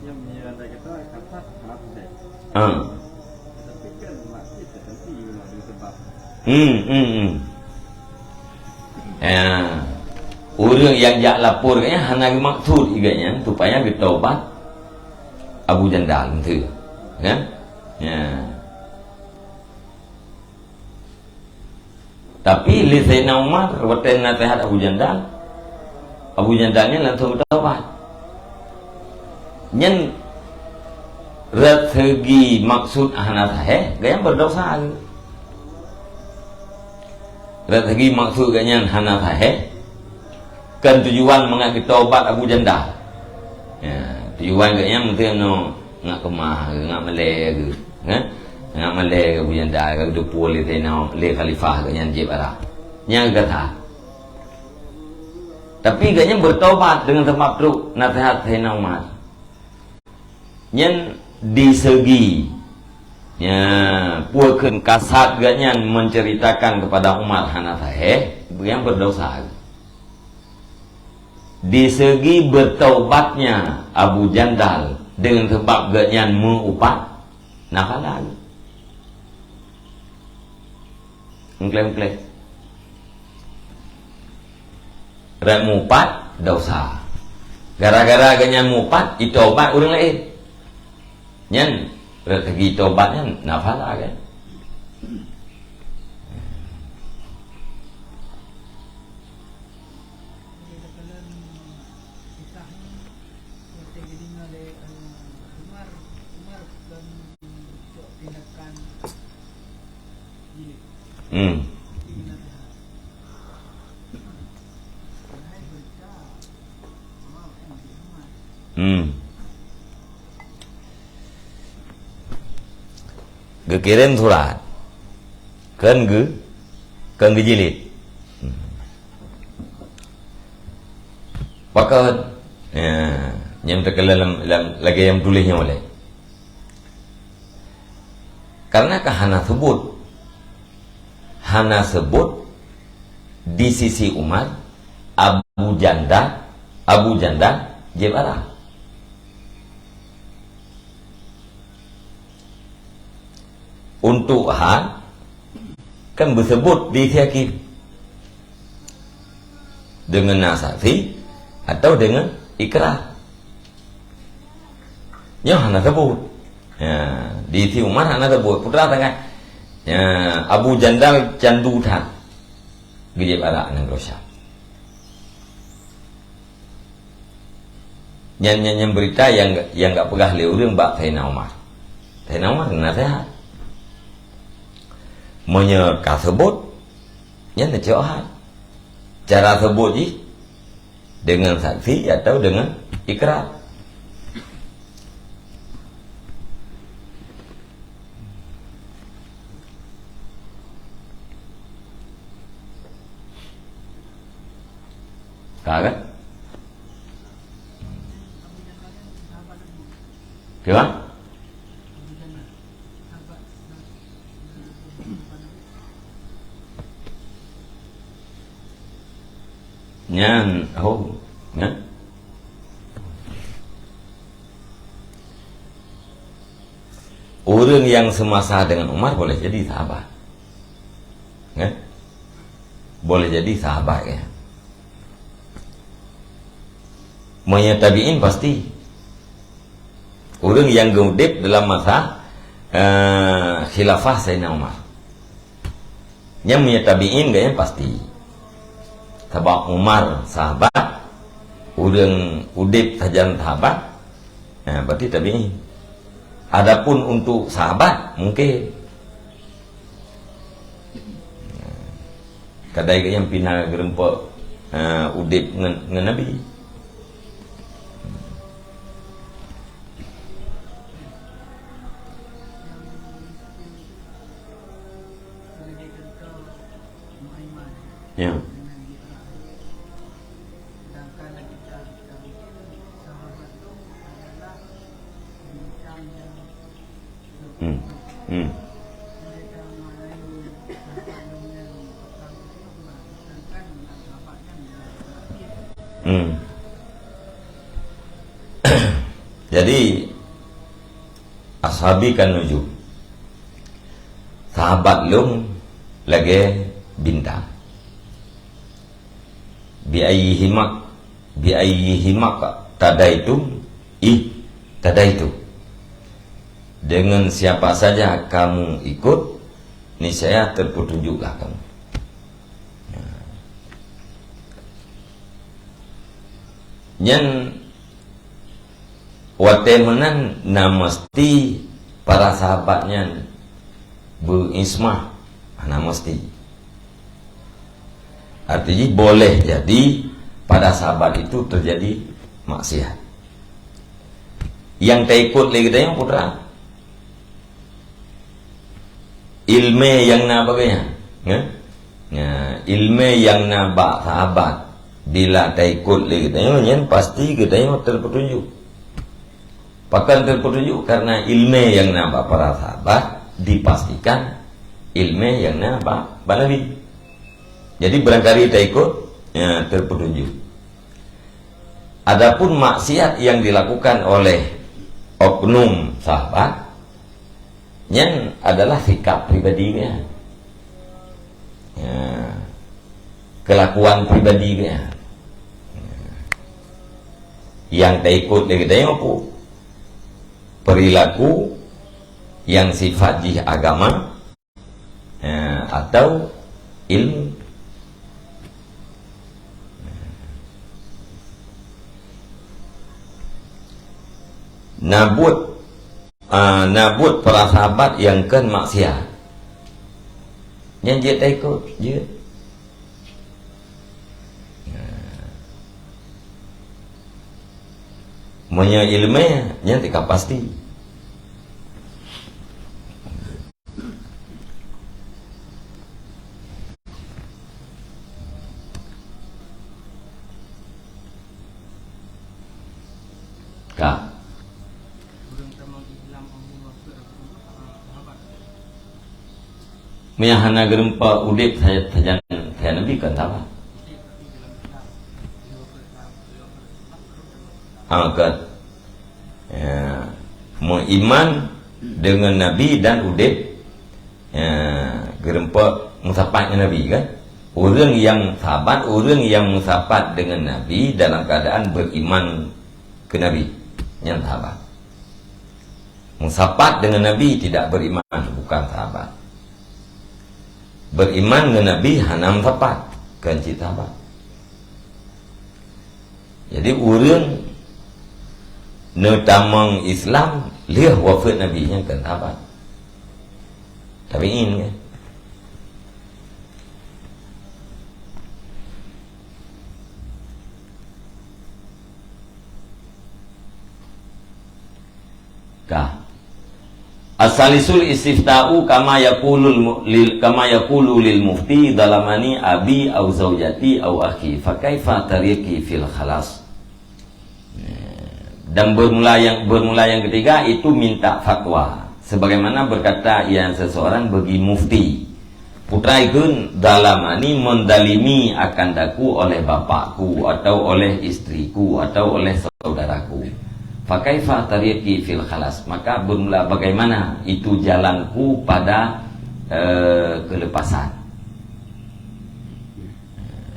Yang menyerantai kita kasat hana teujadi. Ah. Hmm, hmm, hmm. Ya. Ureuëng nyang jak lapor geuh nyan hana geumaksud geuh nyan supaya geutobat Abu Jandal, beutôi. Kan? Ya. Tapi lé Saidina Umar, watée naseuhat Abu Jandal, Abu Jandal nyan langsung beutaubat. Nyan rot seugi maksud hana sahih, gobnyan beudesya. Rot seugi maksud gobnyan hana sahih, kan tujuan mangat geutaubat Abu Jandal. Ya, tujuan gobnyan mungken nyoe ngat keumah, ngat malée geuh. Kan? Ngat malée geuh Abu Jandal, ka geuteupeue lé Saidina, lé khalifah geuh nyan jieb arak. Nyan gata. Tapi geuh nyan beutaubat deungon sabab trok naseuhat Saidina Umar. Nyan di seugi, ya, peue kheun kasat geuh nyan menceritakan kepada Umar hana sahih, geuh nyan beudesya. Di seugi beutaubatnya Abu Jandal deungon sabab geuh nyan meu-upat, na pahala geuh. Meukleh-meukleh. Rot meu-upat, desya. Gara-gara geuh nyan meu-upat, itaubat ureuëng laén. Nyan, rot seugi taubat nyan, na pahala kan? Hmm. Hmm. Geukirém surat. Kan geu-, kan geujilid. Hmm. Pakon, ya, nyang teukeuleuh lam, lam, lagée nyang tuléh nyoe lé. Karena ka hana seubut. Hana seubut di sisi Umar, Abu Janda, Abu Janda jieb arak. Untuk hal, kan beuseubut di sisi hakim. Deungon na saksi atau deungon ikrar. Nyoe hana seubut. Ya, di sisi Umar hana seubut. Putra teuka, ya, Abu Jandal candu that. Geujép arak nanggroe Syam. Nyan, nyan, nyan beurita nyang, nyang geupeugah lé ureuëng bak Saidina Umar. Saidina Umar naseuhat. Meunyoe ka seubut, nyan neucok hai. Cara seubut jih, deungon saksi atau deungon ikrar. Ka kan? Kiban? Nyan, oh, nyan. Ureuëng nyang seumasa deungon Umar boleh jadi sahabat. Kan? Boleh jadi sahabat, ya. Meunyoe tabi'in pasti. Ureuëng nyang geuudép dalam masa, eh, khilafah Saidina Umar. Nyang meunyoe tabi'in geuh nyan pasti. Sabab Umar sahabat, ureuëng udeb sajan sahabat, ha, berarti tabi'in. Adapun untuk sahabat, mungkin. Kadai geuh nyang pina geureumpok, ha, udeb ngon, ngon Nabi. Ya. Hmm. Hmm. Hmm. Jadi, ashabi kan nujum. Sahabat lôn lagée bintang. Bi ayyihima, bi ayyihima tadaitum, ih, tadaitu. Dengan siapa saja kamu ikut, niscaya terpetunjuklah kamu. Ya. Nyan watée meunan na meusti para sahabat nyan beuismah, hana meusti. Artinya boleh jadi pada sahabat itu terjadi maksiat. Nyang taikot lé geutanyoe peue teuma? Iéleumé nyang na bak geutanyoe, nyan? Nah, iéleumé nyang na bak sahabat, bila taikot lé geutanyoe, nyan pasti geutanyoe terpetunjuk. Pakon terpetunjuk? Karena iéleumé nyang na bak para sahabat dipastikan iéleumé nyang na bak, bak Nabi. Jadi, barangkali taikot, ya, terpetunjuk. Adapun maksiat yang dilakukan oleh oknum sahabat, nyan adalah sikap pribadi geuh. Ya. Kelakuan pribadi geuh. Yang taikot lé geutanyoe peue? Perilaku yang sifat jih agama, eh, atau ilmu. Na buet, ah, na buet para sahabat nyang kon maksiat. Nyan jeuet taikot, jeuet. Meunyoe iéleumé, nyan teuka pasti. Ka. Meunyo hana geureumpok udeb sajan, sajan Nabi kon sahabat. Ah, kon. Ya, meuiman deungon Nabi dan udeb, ya, geureumpok meusapat ngon Nabi, kan? Ureuëng nyang sahabat, ureuëng nyang meusapat deungon Nabi dalam keadaan beriman keu Nabi, nyan sahabat. Meusapat deungon Nabi tidak beriman, bukan sahabat. Beriman ngon Nabi hana meusapat, kon cit sahabat. Jadi, ureuëng neutamong Islam lheueh wafeuet Nabi, nyan kon sahabat. Tabi'in, kan? Ka. As-salisul istifta'u kama yaqulul mu-, lil, kama yaqulu lil mufti, "Zalamani abi au zaujati au akhi, fa kaifa tariqi fil khalas?" Dan bermula yang, bermula yang ketiga itu minta fatwa. Sebagaimana berkata yang seseorang bagi mufti, "Putra ikun zalamani, mendalimi akan daku oleh bapakku atau oleh istriku atau oleh saudaraku. Fakaifa tariqi fil khalas?" Maka bermula bagaimana itu jalanku pada, eh, kelepasan.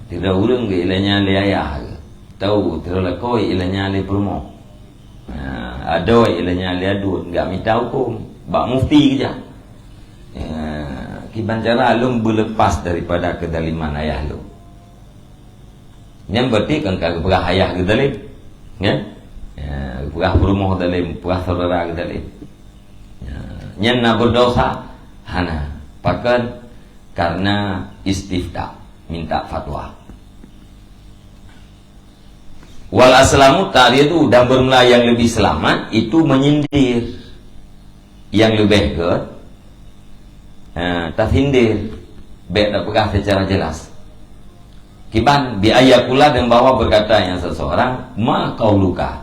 Tidak urung ke ilanya lé ayah ke. Tahu, tidak lekoi ilanya lé perumoh. Ha, adoe ilanya lé aduen, enggak mita hukum. Bak mufti keujak. Ya, Kiban cara lôn beulepas daripada keudaliman ayah lôn. Nyan berarti kan ka geupeugah ayah geuh dalim. Ya? Ya, geupeugah peurumoh dalim, peugah saudara geuh dalim. Ya, nyan na berdosa? Hana. Pakon? Karena istifta, minta fatwa. Wal aslamu ta'ridu, dan bermula yang lebih selamat itu menyindir. Yang lebih gèt, eh, tasindir. Bèk tapeugah secara jelas. Kiban bi ayakula, dan bahwa berkata yang seseorang, "Ma qauluka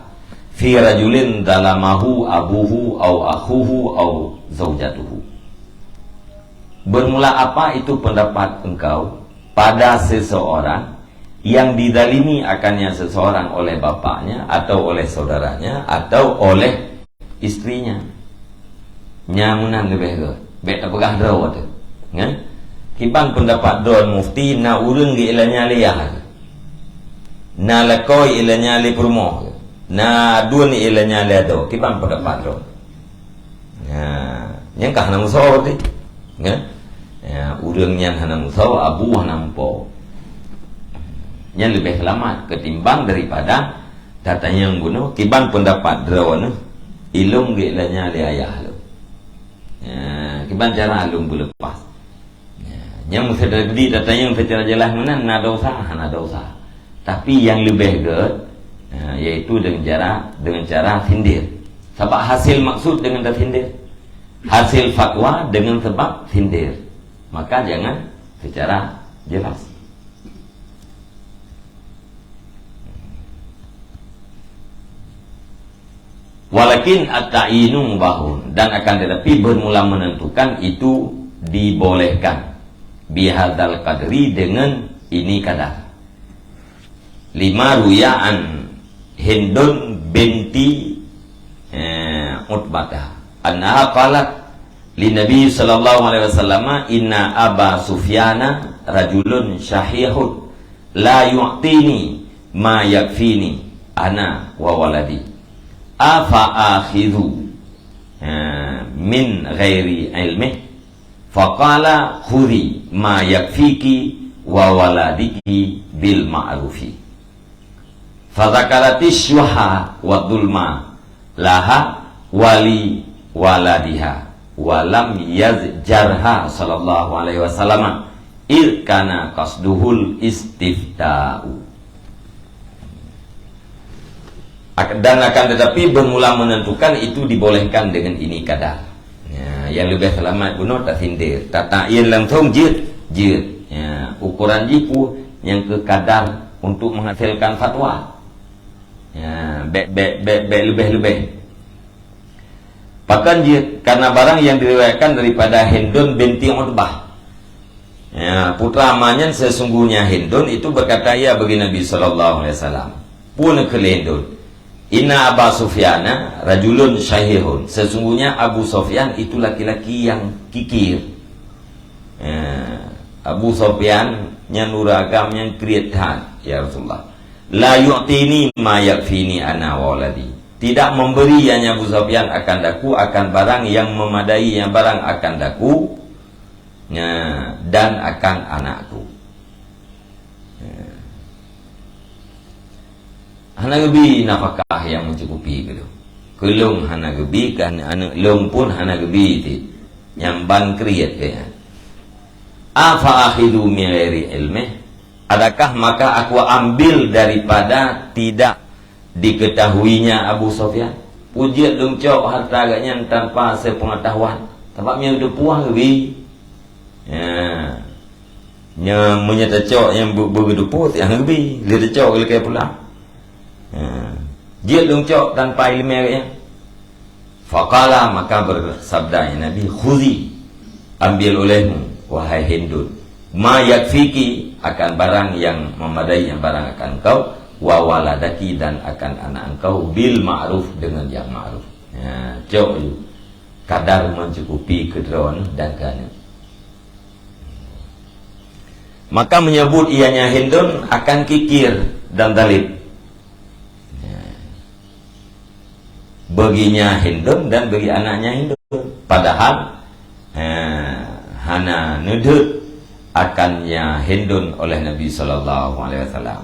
fi rajulin zalamahu abuhu au akhuhu au zaujatuhu?" Bermula apa itu pendapat engkau pada seseorang yang didalimi akannya seseorang oleh bapaknya atau oleh saudaranya atau oleh istrinya? Nyan meunan leubeh gèt. Bèk tapeugah droe teuh. Nyan. Kiban pendapat droe mufti, na ureueng geuilanya lé yah, na lakoe ilanya lé peurumoh, na aduen ilanya lé adoe. Kiban pendapat droe? Nah, nyan ka hana meusawa berarti. Kan? Ya, ureueng nyan hana meusawa, abu hana meupo. Nyan leubeh seulamat ketimbang daripada tatanyong bunoe, kiban pendapat droeneuh, ilôn geuilanya lé ayah lôn. Ya, kiban cara lôn beulepas. Ya, nyang meusidadi tatanyong secara jelas meunan, na dosa, hana dosa. Tapi nyang leubeh gèt, ya, yaitu dengan cara, dengan cara sindir. Sabab hasil maksud dengan tasindir. Hasil fatwa dengan sebab sindir. Maka jangan secara jelas. Walakin at-ta'yinu mubahun, dan akan tetapi bermula menentukan itu dibolehkan, bihadzal qadri, dengan ini kadar. Lima ruya an Hindun binti, eh, Utbata, annaha qalat li Nabi sallallahu alaihi wasallam, "Inna Aba Sufyana rajulun syahihun, la yu'tini ma yakfini ana wa waladi. Afa akhidhu, eh, min ghairi ilmih?" Faqala, "Khudhi ma yakfiki wa waladiki bil ma'rufi." Fadzakaratis syuha wa dzulma laha wa li waladiha, wa lam yazjarha sallallahu alaihi wasallam, id kana qasduhul istifta'u. Ak-, dan akan tetapi bermula menentukan itu dibolehkan dengan ini kadar. Ya, nyang leubeh seulamat bunoe tasindir, tata'yin langsung jeuet, jeuet. Ya, ukuran jih peue nyang keu kadar untuk menghasilkan fatwa. Ya, bèk, bèk, bèk, bèk leubeh-leubeh. Pakon jeuet? Karena barang yang diriwayatkan daripada Hindun binti Utbah. Ya, putra ma nyan, sesungguhnya Hindun itu berkata ia bagi Nabi sallallahu alaihi wasallam. Peue neukheun lé Hindun? "Inna Aba Sufyana rajulun syahihun." Sesungguhnya Abu Sufyan itu laki-laki yang kikir. Ya, Abu Sufyan nyan ureueng agam nyang kriet that, ya Rasulullah. "La yu'tini ma yakfini ana wa waladi." Tidak memberi, yakni Abu Sufyan, akan daku akan barang yang memadai, yang barang akan daku, ya, dan akan anakku. Ya. Hana geubi nafakah nyang meucukupi keu lôn. Keu lôn hana geubi, keu aneuk-aneuk lôn pun hana geubi cit. Nyang ban kriet keu nyan. "Afa akhidhu min ghairi ilmih?" Adakah maka aku ambil daripada tidak diketahuinya Abu Sufyan? Peue jeuet lôn cok hareuta geuh nyan tanpa seupengetahuan? Sabab nyang teupeue hana geubi. Ya. Nyan meunyoe tacok nyang beu-, beugeudeupu, hana geubi. Lé tacok geulakèe pulang. Ya. Jeuet lôn cok tanpa ileumèe geuh nyan. Faqala, maka bersabda Nabi, "Khudhi, ambil olehmu, wahai Hindun, ma yakfiki, akan barang yang memadai, yang barang akan engkau, wa waladaki, dan akan anak engkau, bil ma'ruf, dengan yang ma'ruf." Ya, cok ju. Kadar mencukupi keu droeneuh dan keu aneuk. Maka menyebut ianya Hindun akan kikir dan zalim. Ya. Baginya Hindun dan bagi anaknya Hindun. Padahal, eh, hana neudeuet akan nyang hindon oleh Nabi sallallahu alaihi wasallam.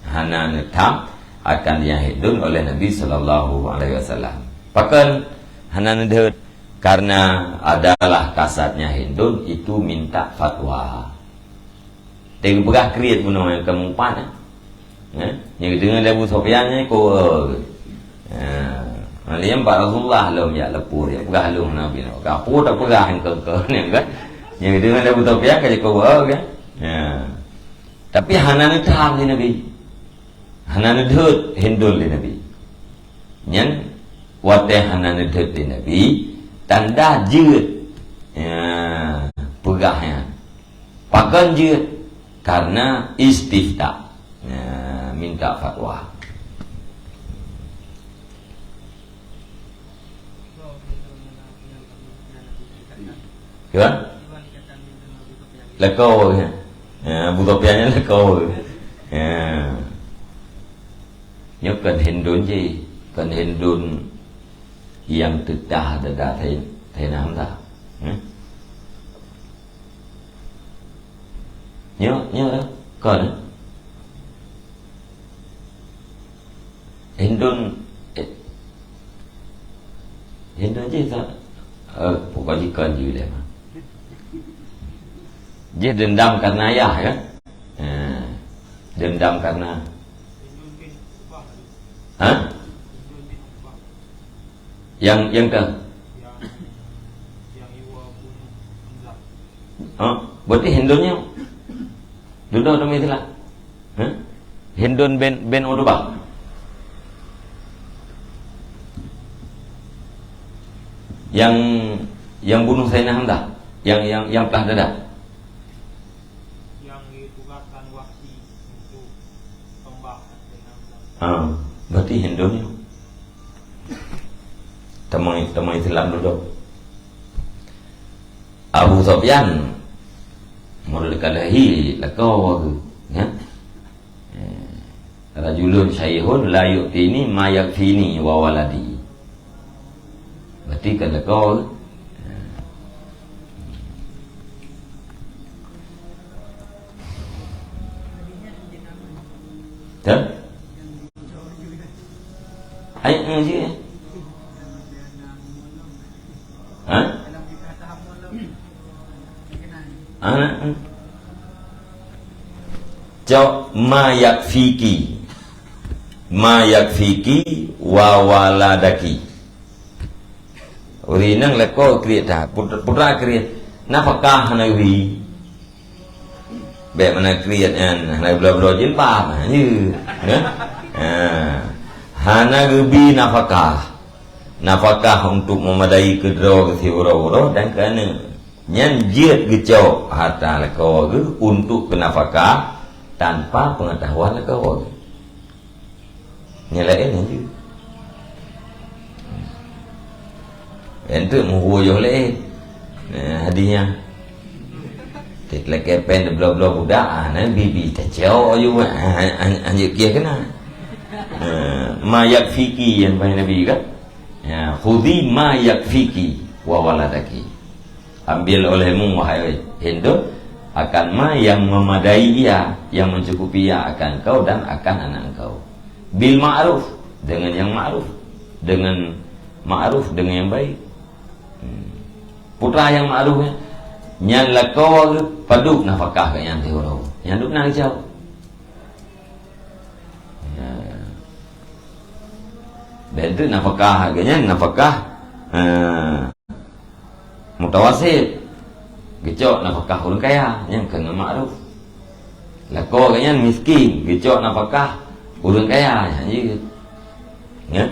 Hana neutham akan nyang hindon oleh Nabi sallallahu alaihi wasallam. Pakon hana neudeuet? Karena adalah kasatnya hindon itu minta fatwa. Teupeugah kriet bunoe nyang ka meupat, eh? Eh? Nyang deungon lé Abu Sufyan nyan ko, eh. Ha, lé bak Rasulullah lom jak leupur, jak peugah lom Nabi nyoe. Ka peue tapeugah engkau-engkau nyan kan? Nyang deungon lé Abu Sufyan ka jiko, eh, kan? Ya. Tapi hana neutham lé Nabi. Hana neudeuet hindon lé Nabi. Nyan watée hana neudeuet lé Nabi, tanda jeuet. Ya, peugah nyan. Pakon jeuet? Karena istifta. Ya, minta fatwa. Kan? Lakoe. Ya, Abu Sufyan nyan lakoe. Ya. Nyoe kon hindon jih, kon hindon nyang teudah dada Said-, Saidina Hamzah. Hmm? Nyoe, nyoe dah. Kon. Hindon, eh, hindon jih tak? Eh, pokok jih kon jih lé mah. Jih dendam karena ayah, kan? Eh, dendam karena, ha? Yang, yang ke? Oh, berarti hindonnya. Dudoe teumé silah. Hah? Hindon bin, bin Utbah. Yang, yang bunuh Sayyidina Hamzah. Yang, yang, yang pelah dada. Yang ditugaskan Wahsy untuk sembah Sayyidina Hamzah. Ah, berarti hindonnya. Teumé, teumé Islam dudoe. Abu Sufyan, meureuka lheueh lakoe geuh, ya. Eh, rajulun syaihun la yu'tini ma yakfini wa waladi. Berarti kan lakoe geuh. Dah? Hai, eh, je. Ha? Ha? Cok ma yakfiki. Ma yakfiki wa waladaki. Ureueng inong lakoe kriet that, put-, putra kriet. Nafakah hana geubi. Bèk meunan kriet nyan, hana geubloe-bloe jilbab, ha, ya. Ya? Ha. Hana geubi nafakah. Nafakah untuk memadai keu droe geuh siuroe-uroe dan keu aneuk. Nyan jeuet geucok harta lakoe geuh untuk keu nafakah tanpa peungeutahuan lakoe geuh. Nyang laén nyan jeuet. Enteuk meuhue yoh laén. Nah, hadiah. Teuk lakèe péng teubloe-bloe budak, ah, nan bibi tacok aju, ah, an-, an-, anjeuk kieh keunan. Ah, ma yakfiki nyang paih Nabi kan? Ya, khudhi ma yakfiki wa waladaki. Ambil olehmu, wahai Hindun, akan ma yang memadai ia, yang mencukupi ia akan engkau dan akan anak engkau. Bil ma'ruf, dengan yang ma'ruf. Dengan ma'ruf, dengan yang baik. Hmm. Putra nyang ma'ruf nyan, nyan lakoe padub nafakah geuh nyan siuroe. Nyan dum na geucok. Ya. Bentuk nafakah geuh nyan, nafakah, eh, mutawasit. Geucok nafakah ureueng kaya, nyan keuh ngon ma'ruf. Lakoe geuh nyan miskin, geucok nafakah ureueng kaya, nyan jeuet. Ya?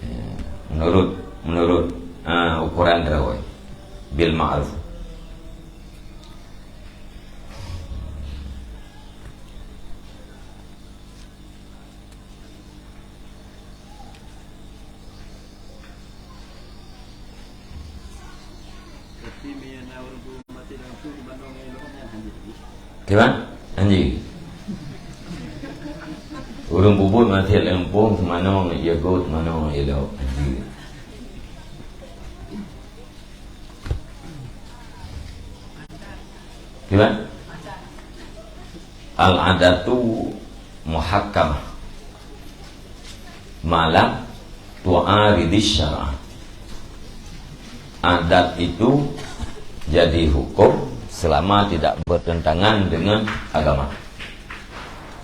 Ya. Menurut, menurut, ah, ukuran droe. Bil ma'ruf. Kiban? Anjing. Ureueng peubuet maksiat lam gampông, seumanong, ya göt, seumanong, ya lhok. Anjing. Gimana? Al-adatu muhakkamah ma lam tu'aridis syar'a. Adat itu jadi hukum selama tidak bertentangan dengan agama.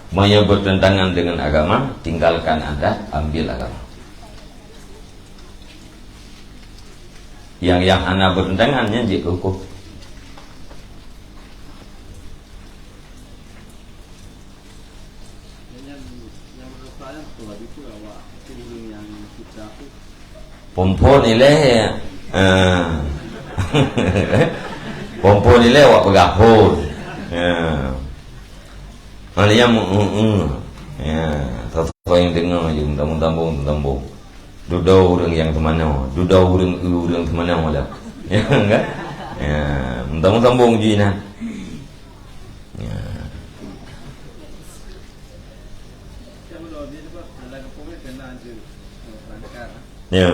Meunyoe bertentangan dengan agama, tinggalkan adat, ambil agama. Yang, yang hana bertentangan nyan jeuet keu hukum. Phôn-phôn ilée, eh. Phôn-phôn ilée awak peugah phôn. Ya. Malah nyang meu-, eu-, eu. Ya, soe-soe nyang deungoe jih, meutamong-tamong, meutamong. Dudoe ureuëng nyang teumanoe, dudoe ureuëng, eu, ureuëng teumanoe dah. Ya, kan? Ya, meutamong-tamong jih nyan. Ya. Ya.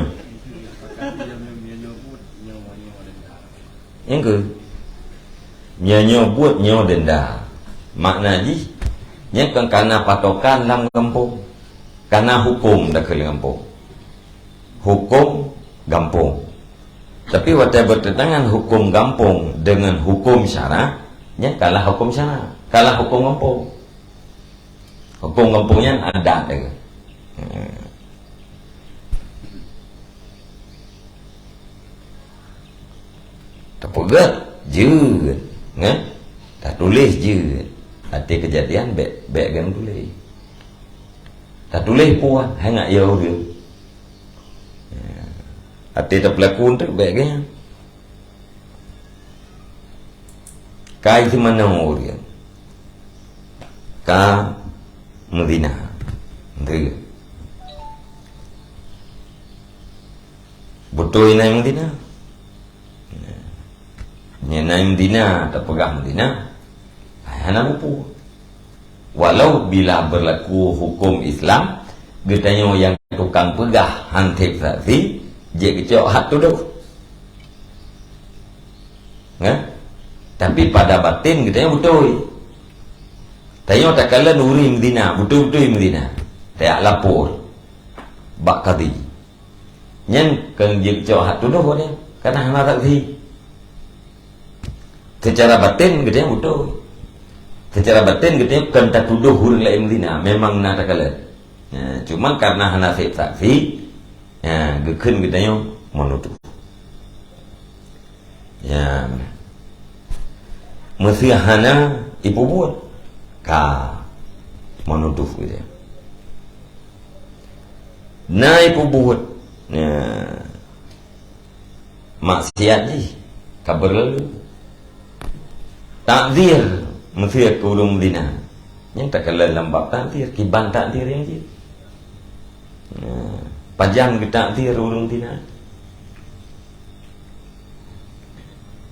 Nyang keu, nyoe, nyoe buet nyoe denda. Makna jih, nyan kon kana patokan lam gampông. Kana huköm dakeuh lam gampông. Huköm gampông. Tapi watée beutetangan huköm gampông deungon huköm syara, nyan kalah huköm syara, kalah huköm gampông. Huköm gampông nyan adat lagée. Hmm. Tapeugét jeuet, nyan. Tatuléh jeuet. Até keujadian bék, bék geutuléh. Tatuléh puan, hai ngat ya ureuëng. Até tapeulaku teuk bék geuh. Kai teumanoe ureuëng. Ka meuzina. Nteuk. Beutôi na nyang meuzina. Nyan na nyang meuzina, tapeugah meuzina. Hai hana mupu. Walau bila berlaku huköm Islam, geutanyoe nyang tukang peugah han sép saksi, jeuet geucok hat tudoh. Kan? Tapi pada baten geutanyoe beutôi. Tanyoe takalon ureuëng meuzina, beutôi-beutôi meuzina. Tajak lapor bak kadi. Nyan kon jeuet cok hat tudoh nyan, kana hana saksi. Secara baten geutanyoe beutôi. Secara baten geutanyoe kon tatudoh ureuëng laén meuzina, memang na takalon. Ya, cuman karena hana sép saksi, ya, geukheun geutanyoe meunudôh. Ya, meuseu hana ipeubuet, ka meunudôh geutanyoe. Na ipeubuet, ya, maksiat jih ka beurlalu. Takzir meuseu keu ureuëng meuzina. Nyan takalon lam bab takzir, kiban takzir nyang jih. Nah, pajan geutakzir ureuëng meuzina.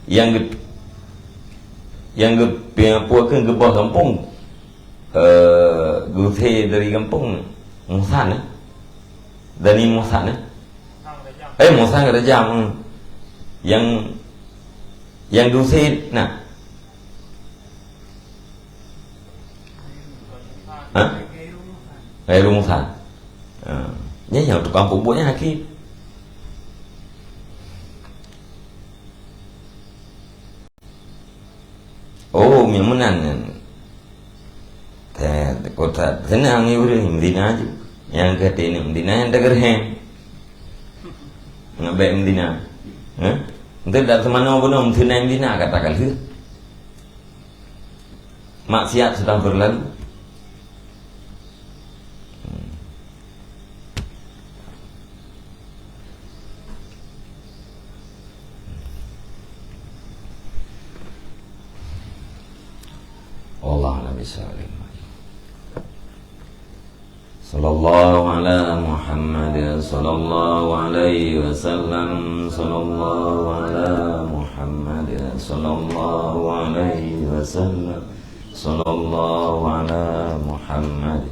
Nyang geu-, nyang geu-, peue keuh geuboh gampông, eh, geuusé dari gampông, muhsan, eh? Dari muhsan, eh? Eh, muhsan rajam, hmm. Nyang, nyang geuusé na. Ha? Ghairu muhsan. Ha. Nyan nyang tukang peubuet nyan hakém. Oh, nyang meunan nyan. Teuh, kota seunang nyoe ureuëng meuzina ju. Nyang keu teuh meuzina nyang teugeureuhem. Ngon bék meuzina. Hah? Enteuk dak seumanoe bunoe meuzina, meuzina kata ka lheueh. Maksiat sudah berlalu. Wallahu a'lam bishawab. Sallallahu ala Muhammad, sallallahu alaihi wasallam, sallallahu ala Muhammad, sallallahu alaihi wasallam, sallallahu ala Muhammad.